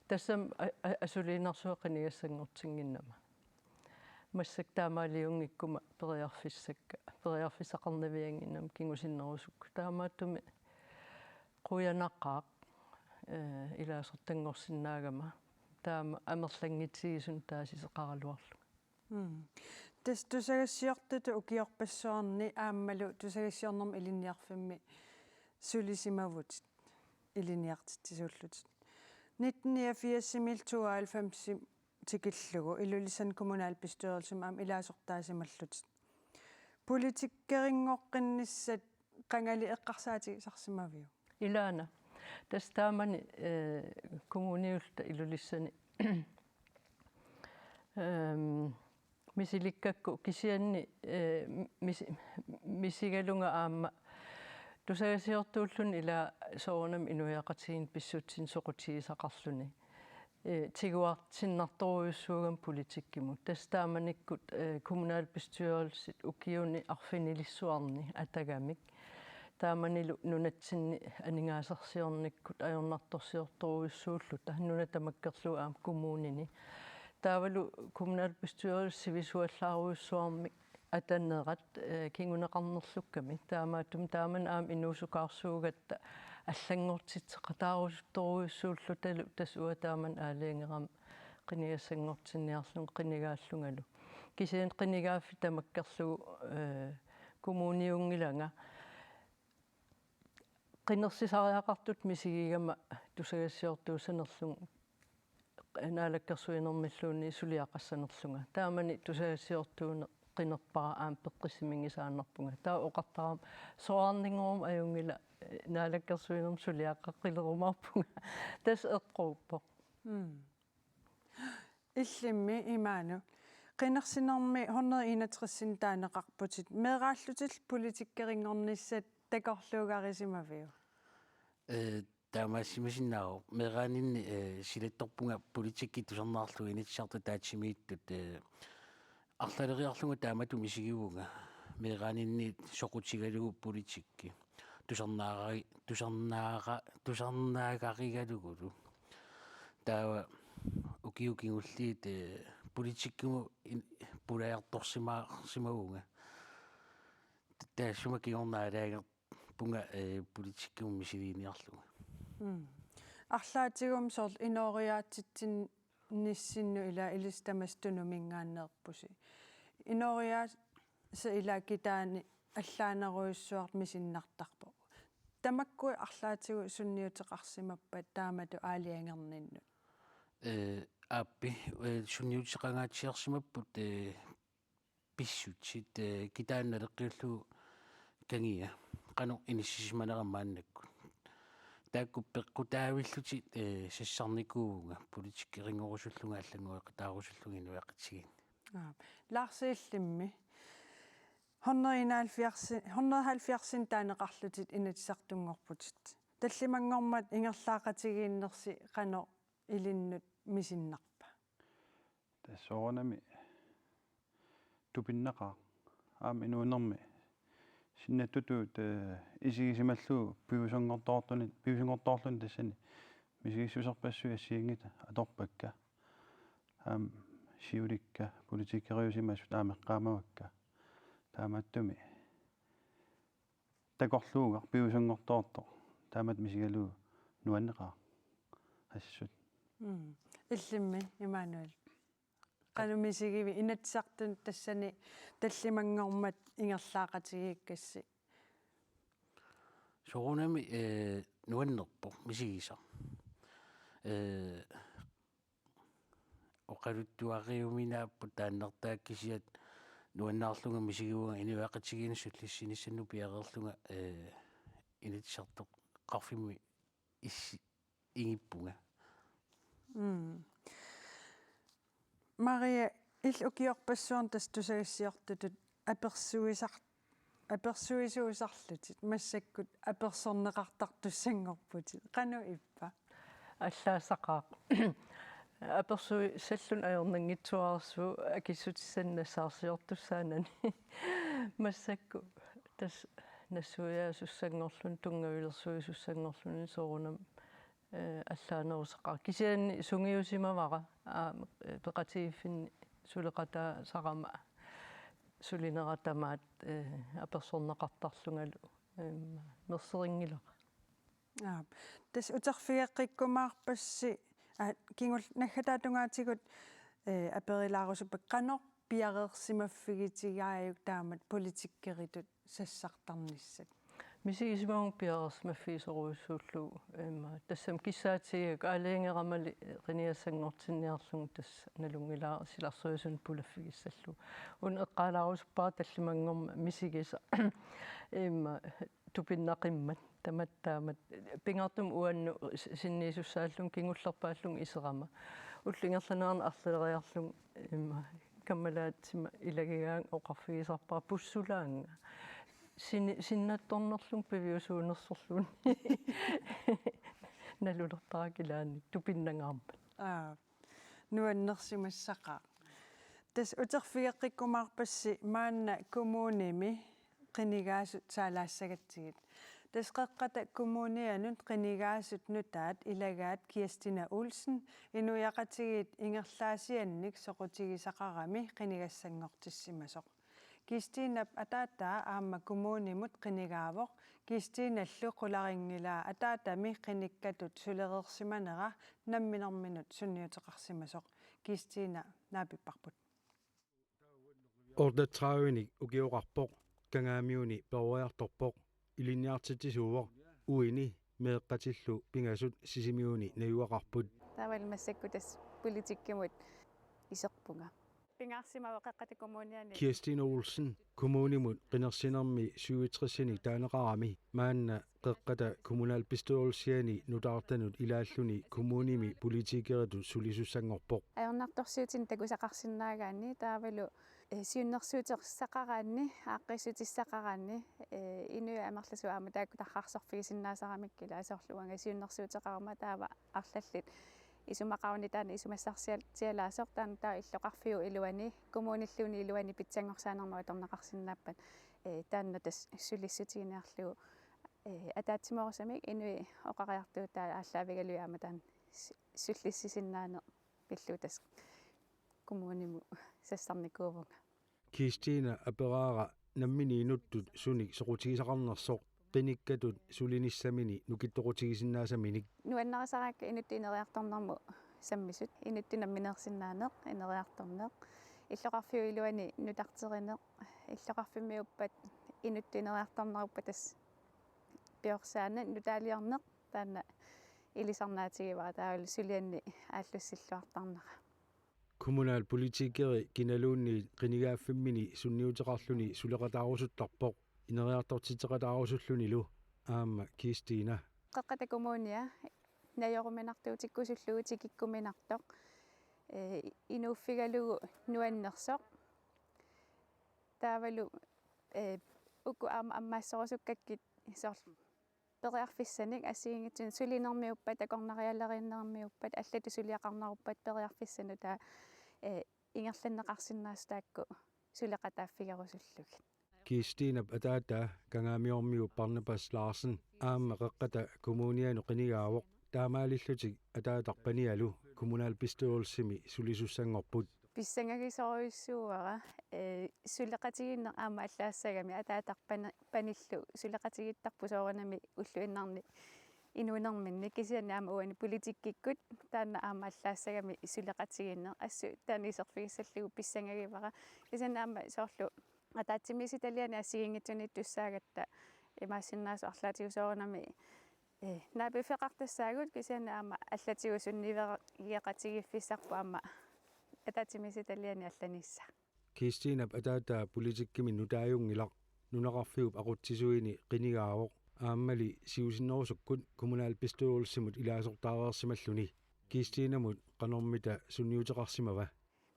Tassami a-, a-, asuliinnarsuaq qinigassanngortinnginnama. Massakkut taamaaliunngikkuma periarfissakka, periarfissaqarnaviannginnama kingusinnerusukkut. Taamaattumik qujanaqaaq, eh, ilaasortanngorsinnaagama taama amerlanngitsigisunik taasiseqaraluarlunga. Mm. Tassa tusagassiortutut ukiorpassuarni aammalu tusagassiornermut ilinniarfimmi sulisimavutit ilinniartitsisuullutit. Nitten niogfirsimiillu tooghalvfemsimi tikillugu Ilulissani kommunalbestyrelsimi aamma ilaasortaasimallutit. Politikerinngortinnissat qangali eqqarsaatigisarsimaviuk? Ilaana. Tassa taamani, eh, kommuniulluta Ilulissani, ehm, misilikkakku kisianni, eh, misi-, misigalunga aamma tusagassiortuulluni ila soorunami inuiaqatigiinni pissutsit soqutigisaqarluni. Eh, tiguartinnartorujussuugami politikkimut. Tassa taamanikkut, eh, kommunalbestyrelsit ukiuni arfinilissuarni atagamik. Taamanilu nunatsinni aningaasarsiornikkut ajornartorsiortorujussuulluta nuna tamakkerlugu aamma kommunini. Taavalu kommunalbestyrelsi sivisuallaarujussuarmik atanerat, eh, kinguneqarnerlukkami. Taamaattumik taamani aamma inuusukaarsuugatta allanngortitseqataarusuttorujussuullutalu tassa uanga taamani aalajangerama qinigassanngortinniarlunga qinigaallungalu. Kisianni qinigaaffik tamakkerlugu, eh, kommuniunngilanga. qinersisariaqartutut misigigama tusagassiortuussanerlunga naalakkersuinermilluunniit suliaqassanerlunga. Taamani tusagassiortuuneq qinerpara aamma peqqissiminngisaannarpunga. Taava oqartarama soraarninngoruma ajunngilaq, eh, naalakkersuinermut suliaqaqilerumaarpunga. Tassa eqquuppoq. Mm. Illimmi Immanuel. Qinersinermi hundrede enogtresini taaneqarputit. Meeraallutillu politikerinngornissat takorluugarisimaviuk? Eh, taamaassimasinnaavoq. Meeraaninni, eh, silattorpunga politikki tusarnaarlugu inatsisartut ataatsimiittut, eh, arlaleriarlunga taamatut misigivunga. Meeraaninni soqutigalugu politikki. Tusarnaari-, tusarnaara-, tusarnaagarigalugulu. Taava ukiut kingulliit, eh, politikkimut in-, pulajartorsimaarsimavunga. Taassuma kingorna aalajangerpunga, eh, politikkimut misiginiarlunga. Mm. Arlaatigummi soorlu inooriaatsitsinnissinnut ila ilissi tamassi Tunuminngaanneerpusi. Inooriaasat ila kitaani allaanerujussuartut misinnartarput. Tamakkua arlaatigut sunniuteqarsimappat taamatut aalajangerninnut? Eh, aappi, eh, sunniuteqangaatsiarsimapput, eh, pissutsit, eh, kitaani naleqqiullugu kangia qanoq inissisimanera maannakkut. Taakku peqqutaavillutik, eh, sassarnikuuvunga politikeringorusullunga allanngueqataarusullunga inuiaqatigiinni. Aap. Lars, illimmi hundrede enoghalvfjerds, hundrede halvfjerdsini taaneqarlutit Inatsisartunngorputit. Tallimanngormat ingerlaaqatigiinnersi qanoq ilinnut misinnarpa? Tassa soorunami tupinnaqaaq. Aamma inuunermi sinnattutut, eh, isigisimallugu piviusunngortoorluni, piviusunngortoorluni tassani misigissuserpassuit assigiinngitsut atorpakka. Aamma siulikka politikeriusimasut aamma eqqaamavakka. Taamaattumik takorluugaq piviusunngortoortoq taamatut misigalugu nuanneqaaq assut. Mm. Illimmi Immanuel. Qanoq misigivit Inatsisartuni tassani tallimanngormat ingerlaaqatigiikkassi? Soorunami, eh, nuannerpoq misigisaq. Eh, oqaluttuariuminaapput taannartaa kisiat nuannaarlunga misigivunga inuiaqatigiinni sullissinissannut piareerlunga, eh, Inatsisartoqarfimmi issi-, ingippunga. Mm. Maria, illit ukiorpassuarni tassa tusagassiortutut apersuisar-, apersuisuusarlutit, massakkut apersorneqartartussanngorputit. Qanoq ippa? Allaassaqaaq. Apersuissallugu ajornanngitsuararsuuvoq akissutissanik nassaarsiortussaanani. Massakkut tassa nassuiaasussanngorluni, tunngavilersuisussanngorluni soorunami, eh, allaanerusaqaaq. Kisianni sungiusimavara, aamma, eh, peqatigiiffinni suleqataasarama sulinera tamaat, eh, apersorneqartarlungalu, eh, merserinngilara. Aap. Tassa uterfigeqqikkumaarpassi, aa, kingulleq naggataatungaatigut, eh, aperilaarusuppakka qanoq piareersimaffigitigaajukka taamatut politikeritut sassartarnissat? Misigisimavunga piareersimaffigisorujussuullugu, immaqa tassami kissaatigigakkit aalajangeramali qinigassanngortinniarlugu tassa nalunngilara silarsuisunut pulaffigissallugu. Una eqqaalaarusuppara tallimanngormat misigisaq immaqa tupinnaqimmat tamatta taamatut pingaartumik uannut s-, sinniisussaallunga kingullerpaallunga iserama. Ullup ingerlanerani arlaleriarlunga immaqa kammalaatima ilagigaanga oqarfigisarpara pussulaannga. Sini-, sinnattornerlunga piviusuunersorluunniit. Nalulertarakku ilaanni tupinnangaarmat. Aa. Nuannersimassaqaaq. Tassa uterfigeqqikkumaarpassi maanna kommunimi qinigaasut saalaassagatsigit. Tassa Qeqqata Kommunianut qinigaasut nutaat ilagaat Kirstina Olsen inuiaqatigiit ingerlaasiannik soqutigisaqarami qinigassanngortissimasoq. Kirstinap ataataa aamma kommunimut qinigaavoq. Kirstinallu qularinngilaa ataatami qinikkatut sulereersimanera namminerminut sunniuteqarsimasoq. Kirstina naapipparput. Otteogtredive-nik ukioqarpoq, Kangaamiuni peroriartorpoq, ilinniartitsisuuvoq. uini meeqqatillu pingasut Sisimiuni najugaqarput. Taavalu massakkut tassa politikkimut iserpunga. Pingaarsimavoq Qeqqata Kommuniani. Kirstine Olsen, kommunimut qinersinermi syvogtresinik taaneqarami, maanna Qeqqata kommunalbestyrelsiani nutaartanut ilaalluni kommunimi politikeritut sulisussanngorpoq. Ajornartorsiutinik takusaqarsinnaagaanni taavalu eh, siunnersuuteqassaqaraanni, aaqqiissutissaqaraanni, eh, inuit amerlasuut aamma taakku tarrarsorfigisinnaasaramikkit ilaa soorlu uanga siunnersuuteqarama taava arlallit isumaqaruni taanna isumassarsiatsialaasoq taanna taava illoqarfiup iluani, kommunilluunniit iluani pitsanngorsaanermut atorneqarsinnaappat, eh, taanna tassa sulissutiginiarlugu, eh, ataatsimoorusumik inuit oqariartuutaat aallaavigalugit aamma taanna su-, sullissisinnaaneq pillugu tassa kommunimut sassarnikuuvunga. Kirstine aperaara nammineq inuttut sunik soqutigisaqarnersoq qinikkatut sulinissamini nukittoqutigisinnaasaminik. Nuannarisaraakka inuttut ineriartornermut sammisut, inuttut nammineersinnaaneq, ineriartorneq, illoqarfiup iluani nutarterineq, illoqarfimmiuppat inuttut ineriartorneruppat tassa piorsaaneq, nutaaliorneq, taanna ilisarnaatigivara taavalu suliannik aallussilluartarnera. Kommunalpolitikeri kinaluunniit qinigaaffimmini sunniuteqarluni suleqataarusuttarpoq, ineriartortitseqataarusullunilu aamma Kirstine. Qeqqata Kommunia najoruminartuutikkusullugu tikikkuminartoq, eh, inuuffigalugu nuannersoq. Taavalu, eh, uku aamma ammaassorusukkakkit soorlu periarfissanik assigiinngitsunik sulinermiuppat, takornarialeriinnermiuppat, allatut suliaqarneruppat periarfissanut taava, eh, ingerlanneqarsinnaasut taakku suleqataaffigerusullugit. Kirstinep ataataa Kangaamiormiut Barnabas Larsen aamma Qeqqata Kommunianut qinigaavoq, taamaalillutik ataataq panialu kommunalbestyrelsimi sulisussanngorput. Pissangagisorujussuuara, eh, suleqatigiinneq aamma allaassagami, ataataq pani-, panillu suleqatigiittarpoq soorunami ulluinnarni inuunerminni, kisianni aamma uani politikkikkut taanna aamma allaassagami suleqatigiinneq. Assut taanna iserfigissallugu pissangagivara. Kisianni aamma soorlu ataatsimiititaliani assigiinngitsuniittussaagatta imaassinnaavoq arlaatigut soorunami, eh, naapiffeqartassaagut, kisianni aamma allatigut sunniuteqatigiiffissarput aamma ataatsimiititaliani allaniissaaq. Kirstinep ataataa politikkimi nutaajunngilaq, nunaqarfiup aqutsisuini qinigaavoq, aammali siusinnerusukkut kommunalbestyrelsimut ilaasortaareersimalluni. Kirstinemut qanormita sunniuteqarsimava?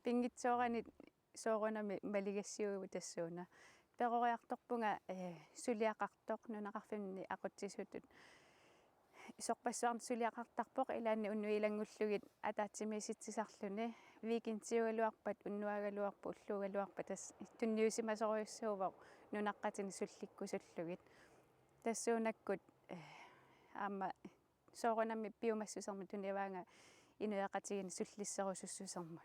Pinngitsooranit soorunami maligassiugut tassuuna. Peroriartorpunga, eh, suliaqartoq nunaqarfinni aqutsisutut. Sorpassuarnik suliaqartarpoq, ilaanni unnuit ilanngullugit ataatsimiisitsisarluni. Weekendiugaluarpat, unnuagaluarpat, ulluugaluarpat tassa tunniusimasorujussuuvoq nunaqqatinik sullikkusullugit. Tassuunakkut, eh, aamma soorunami piumassusermik tunivaanga inuiaqatigiinni sullisserusussusermut.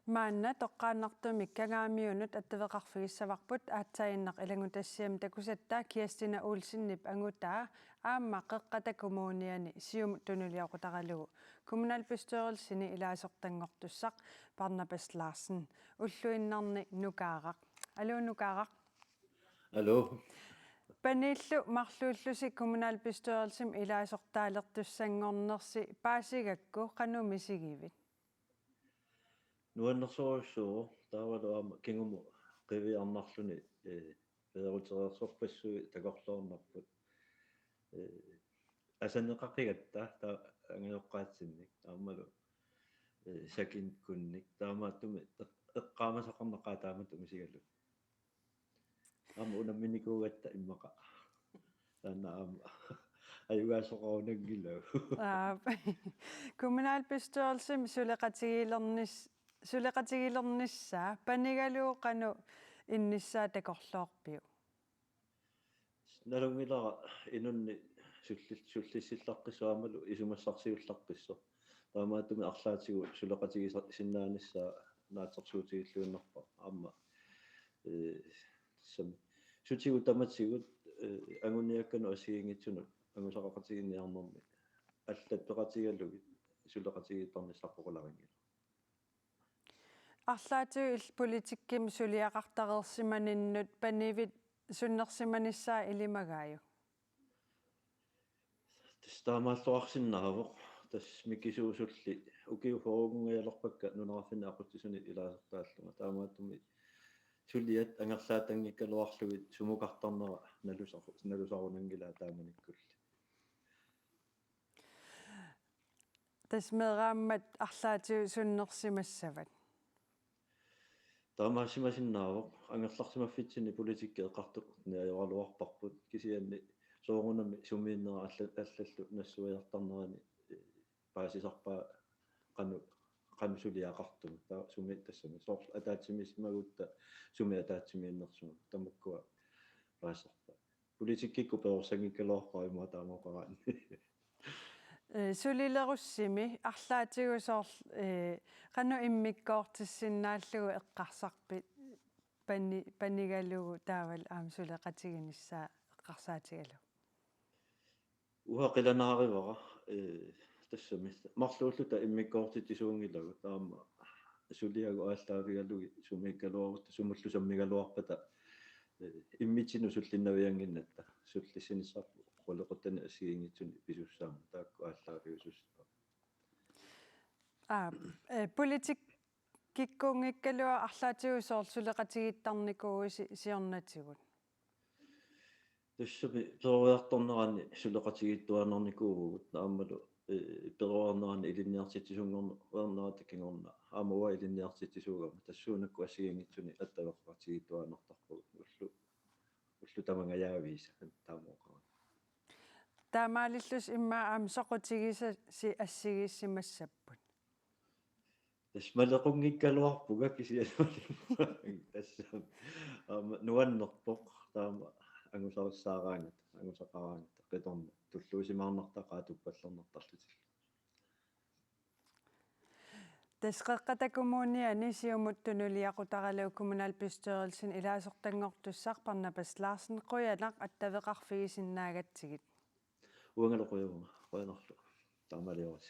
Maanna toqqaannartumik Kangaamiunut attaveqarfigissavarput, aatsaannaq ilanngutassiami takusatta Kirstina Olsenip angutaa aamma Qeqqata Kommuniani Siumut tunuliaqutaralugu kommunalbestyrelsini ilaasortanngortussaq Barnabas Larsen, ulluinnarni Nukaaraq. Aluu Nukaaraq. Aluu. Paniillu marluullusi kommunalbestyrelsimi ilaasortaalertussanngornersi paasigakku qanoq misigivit? Nuannersorujussuuvoq, taavalu aamma kingumut qiviarnarluni, eh, peerutereersorpassuit takorloornarput. Eh, asaneqaqigatta taava angajoqqaatsinnik aammalu, eh, sakinkunnik, taamaattumik eq-, eqqaamasaqarnaqaaq taamatut misigalugit. Aamma unamminikuugatta immaqa. Taanna aamma ajugaasoqarunanngilagut. Aap. Kommunalbestyrelsimi suleqatigiilernis-, suleqatigiilernissaa panigalugu qanoq innissaa takorloorpiuk? Nalunngilara inunnik sulli-, sullissillaqqissoq aammalu isumassarsiullaqqissoq. Taamaattumik arlaatigut suleqatigiisinnaanissaa naatsorsuutigilluinnarpara aamma, eh, tassami sutigut tamatigut, eh, anguniakkanut assigiinngitsunut angusaqaqatigiinniarnermi allat peqatigalugit suleqatigiittarnissaq oqaluttuaranngilaq. arlaatigut illit politikkimi suliaqartareersimaninnut panivit sunnersimanissaa ilimagaajuk? Tassa taamaalluarsinnaavoq. Tassa mikisuusulli ukiut fyrreunngajalerpakka nunaqarfinni aqutsisuni ilaasortaallunga. Taamaattumik suliat angerlaattanngikkaluarlugit sumukartarnera nalusar-, nalusarunanngilaa taamanikkulli. Tassa meeraammat arlaatigut sunnersimassavat? Taamaasimasinnaavoq, angerlarsimaffitsinni politikki eqqartorneq ajoraluarparput, kisianni soorunami sumiinnera alla-, allallu nassuiartarnerani, eh, paasisarpaa qanoq, qanoq suliaqartunga. Taava sumi tassami. Soorlu ataatsimiissimagutta sumi ataatsimiinnersunga. Tamakkua paasisarpaat. Politikkikkut perorsanngikkaluarpara immaqa taama oqaraanni. Eh, sulilerussimi arlaatigut soorlu, eh, qanoq immikkoortissinnaallugu eqqarsarpit pani-, panigalugu taavalu aamma suleqatiginissaa eqqarsaatigalugu? Uanga qilanaarivara, eh, tassami marluulluta immikkoortitsisuunngilagut, taama suliagut aallaavigalugit sumiikkaluarutta sumullu sammigaluarpata, eh, immitsinnut sullinnaviannginnatta, sullissinissarput qulequtani assigiinngitsuni pisussaammat, taakku aallaaviusussaammat. Aa, eh, politikkikkuunngikkaluaq arlaatigut soorlu suleqatigiittarnikuuisi siornatigut? Tassami peroriartornerani suleqatigiittuaannarnikuuvugut, aammalu, eh, peroriarnerani ilinniartitsisunngorn-, -rnerata kingorna. Aamma uanga ilinniartitsisuugama, tassuunakkut assigiinngitsuni attaveqatigiittuaannartarpagut, ullut, ullut tamangajaviisa taama oqarama. Taamaalillusi immaqa aamma soqutigisasi assigiissimassapput? Tassa malequnngikkaluarpunga kisianni. Tassa aamma nuannerpoq taama angusarissaaraangata, angusaqaraangata, qitornaq tulluusimaarnartaqaat tuppallernartarlutillu. Tassa Qeqqata Kommuniani Siumut tunuliaqutaralugu kommunalbestyrelsimi ilaasortanngortussaq Barnabas Larsen, qujanaq attaveqarfigisinnaagatsigit. Uangalu qujavunga, qujanarlu. Taamaalioris.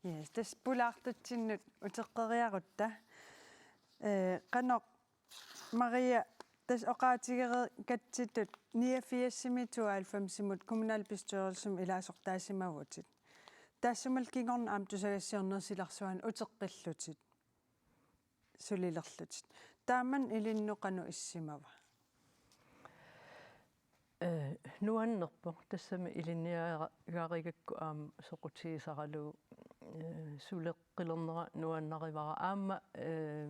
Yes, tassa pulaartutsinnut uteqqeriarutta. Eh, qanoq Maria, tassa oqaatigereerukkatsigit niogfirsimi tooghalvfemsimut kommunalbestyrelsimi ilaasortaasimavutit. Taassumalu kingorna aamma tusagassiornerup silarsuani uteqqillutit, sulilerlutit. Taamani ilinnut qanoq issimava? Eh, nuannerpoq, tassami ilinniagarigakku aamma soqutigisaralugu, eh, suleqqilernera nuannarivara, aamma, eh,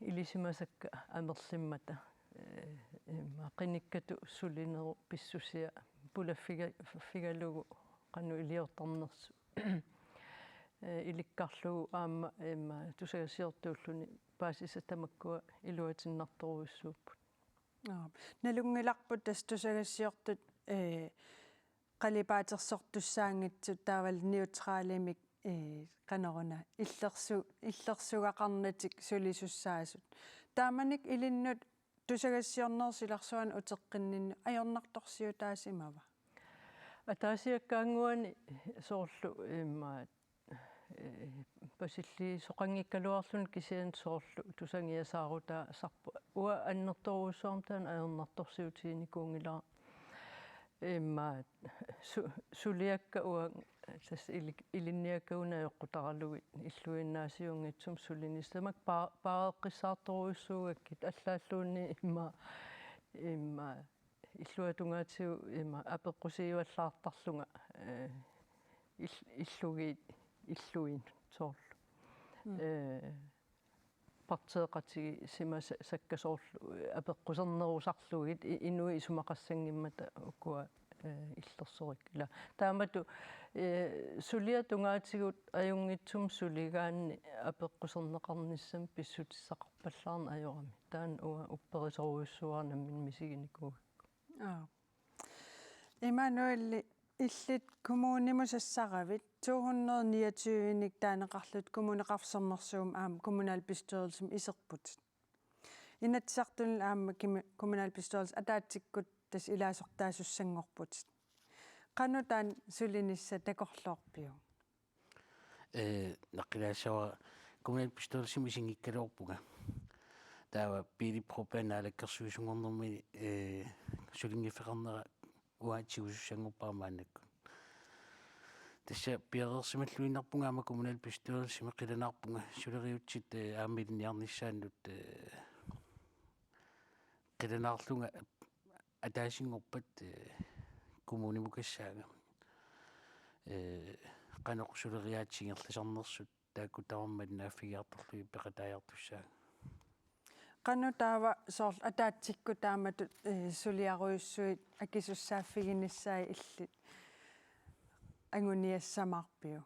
ilisimasakka amerlimmata, eh, immaqa qinikkatut sulinerup pissusia pulaffiga-, -figalugu qanoq iliortarnersut. Eh, ilikkarlugu aamma immaqa tusagassiortuulluni paasisat tamakkua iluatinnartorujussuupput. Aap. Nalunngilarput tassa tusagassiortut, eh, qalipaatersortussaanngitsut taavalu neutralimik, eh, qanoruna illersu-, illersugaqarnatik sulisussaasut. Taamanikkut ilinnut tusagassiornerup silarsuani uteqqinninnut ajornartorsiutaasimava? Ataasiakkaannguani soorlu immaqa, eh, pasilliisoqanngikkaluarluni kisianni soorlu tusangiasaarutaasarpoq. Uanga annertoorujussuarmik taanna ajornartorsiutiginikuunngilara. Immaqa su-, suliakka uanga tassa ili-, ilinniakkagut najoqqutaralugit illuinnaasiunngitsumik sulinissat tamakku paa-, paareqqissaartorujussuugakkit allaalluunniit immaqa, immaqa illuatungaatigut immaqa apeqqusiivallaartarlunga, eh, il-, illugiit, illuinnut soorlu. Mm. Eh, partiiqatigisimasa-, -sakka soorlu apeqqusernerusarlugit i-, inuit isumaqassanngimmata ukua, eh, illersorik. Ila taamatut, eh, suliat tungaatigut ajunngitsumik suligaanni apeqquserneqarnissamik pissutissaqarpallaarneq ajorami. Taanna uanga upperisorujussuuara nammineq misiginikuugakku. Aap. Immanuel, illit kommunimut sassaravit, to hundrede niogtyve-nik taaneqarlutit Kommuneqarfik Sermersuumi aamma kommunalbestyrelsimi iserputit. Inatsisartuni aamma kimi-, kommunalbestyrelsip ataatsikkut tassa ilaasortaasussanngorputit. Qanoq taanna sulinissaq takorloorpiuk? Eh, naqqilaassavara kommunalbestyrelsimi isinngikkaluarpunga. Taava Pele Broberg Naalakkersuisunngornermi, eh, sulinngiffeqarnera uanga tigusussanngorpara maannakkut. Tassa piareersimalluinnarpunga aamma kommunalbestyrelsimi qilanaarpunga suleriaatsit, eh, aamma ilinniarnissaannut, eh, qilanaarlunga ataasinngorpat, eh, kommunimukassaanga. Eh, qanoq suleriaatsit ingerlasarnersut taakku tamarmik naaffigiartorlugit peqataajartussaanga. Qanoq taava soorlu ataatsikkut taamatut, eh, suliarujussuit akisussaaffiginissaat illit anguniassamaarpiuk?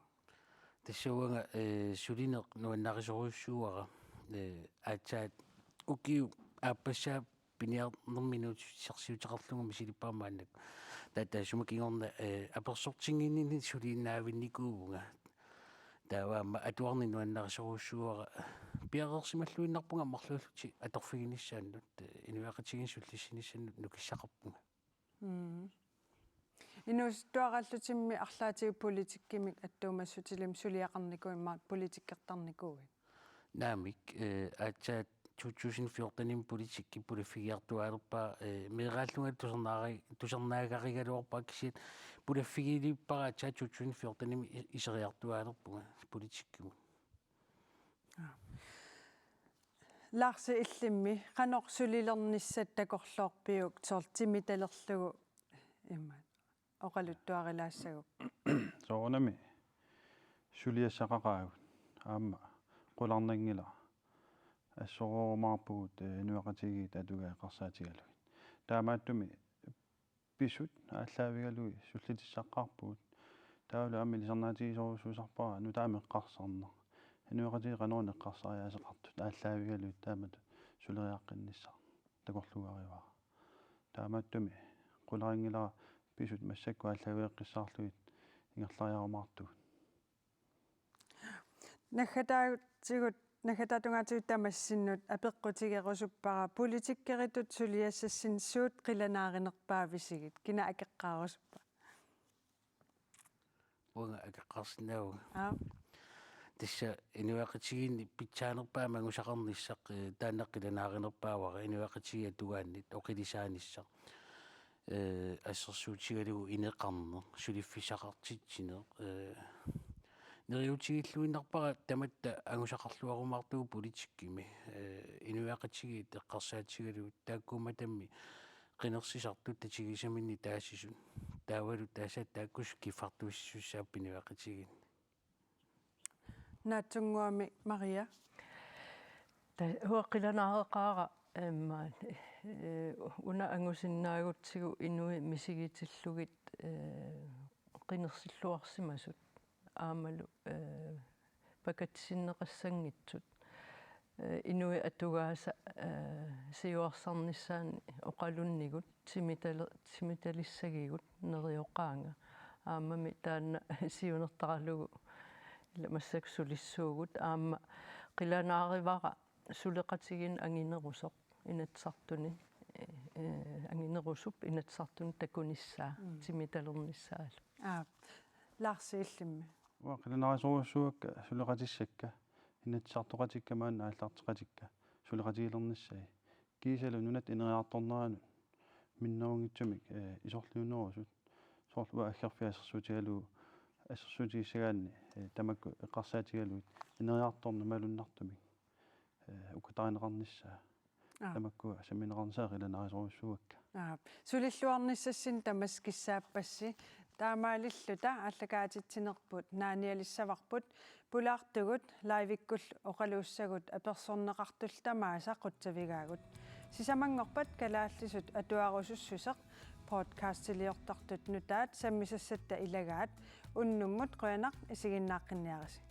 Tassa uanga, eh, sulineq nuannarisorujussuuara, eh, aatsaat ukiup aappassaa piniarnermi inuussutissarsiuteqarlunga misilippara maannakkut. Taava taassuma kingorna, eh, apersortinnginninni suliinnaavinnikuuvunga. Taava aamma atuarneq nuannarisorujussuuara, piareersimalluinnarpunga marluullutik atorfiginissaannut, eh, inuiaqatigiinni sullissinissannut nukissaqarpunga. Mm. Inuusuttuaraallutimmi arlaatigut politikkimik attuumassutilik suliaqarnikuuit aamma politikkertarnikuuit? Naamik, eh, aatsaat to tusind fjortenimi politikki pulaffigiartuaalerpara, eh, meeraallunga tusarnaari-, tusarnaagarigaluarpara kisianni pulaffigilippara aatsaat to tusind fjortenimi i-, iseriartuaalerpunga politikkimut. Larsi illimmi, qanoq sulilernissat takorloorpiuk soorlu timitalerlugu immaqa oqaluttuarilaassagukku? Soorunami suliassaqaqaagut aamma qularnanngilaq. Assoroorumaarpugut, eh, inuiaqatigiit atugaat eqqarsaatigalugit. Taamaattumik pisut aallaavigalugit sullitissaqqaarpugut. Taavalu aamma ilisarnaatigisorujussuusarpara nutaamik eqqarsarneq. Inuiaqatigiit qanoq eqqarsariaaseqartut aallaavigalugit taamatut suleriaqqinnissaq takorluugaruara. Taamaattumik qularinngilara pisut massakkut aallaavigeqqissaarlugit ingerlariarumaartugut. Naggataatigut, naggataatungaatigut tamassinnut apeqqutigerusuppara politikeritut suliassassinni suut qilanaarinerpaavisigit, kina akeqqaarusuppara? Uanga akeqqaarsinnaavunga. Aap. Tassa inuiaqatigiinni pitsaanerpaamik angusaqarnissaq, eh, taanna qilanaarinerpaavara inuiaqatigiit atugaannit oqilisaanissaq. Eh, assersuutigalugu ineqarneq, suliffissaqartitsineq, eh, neriuutigilluinnarpara tamatta angusaqarluarumaartugut politikkimi, eh, inuiaqatigiit eqqarsaatigalugit taakkuummat tamarmik qinersisartut tatigisaminnik taasisut. Taavalu tassa taakku kiffartuussisussaapput inuiaqatigiinni. Naatsunnguamik Maria. Ta-, uanga qilanaareqaara, immaqa, eh, una angusinnaagutsigu inuit misigitillugit, eh, qinersilluarsimasut aammalu, eh, pakatsisinneqassanngitsut. Eh, inuit atugaasa, eh, siuarsarnissaannik oqalunnigut timitali-, timitalissagigut neriooqaanga. Aammami taanna siunertaralugu ila massakkut sulissuugut, aamma qilanaarivara suleqatigiinni anginerusoq Inatsisartuni, eh, eh, anginerusup Inatsisartuni takunissaa, mm, timitalernissaalu. Aap. Larsi illimmi. Uanga qilanaarisorujussuuakka suleqatissakka, inatsisartoqatikka maanna aallarteqatikka suleqatigilernissai. Kiisalu nunatta ineriartorneranut minnerunngitsumik, eh, isorliunerusut. Soorlu uanga aggerfia assersuutigalugu, assersuutigissagaanni, eh, tamakku eqqarsaatigalugit ineriartorneq malunnartumik, eh, ukkatarineqarnissaa. Aap. Tamakku sammineqarnissaat qilanaarisorujussuuakka. Aap. Sulilluarnissassinnik tamassi kissaappassi. Taamaalilluta aallakaatitsinerput naanialissavarput, pulaartugut live-ikkullu oqaluussagut apersorneqartullu tamaasa qutsavigaagut. Sisamanngorpat kalaallisut atuarusussuseq, podcastiliortartut nutaat sammisassatta ilagaat. Unnummut qujanaq, isiginnaaqqinniarisi.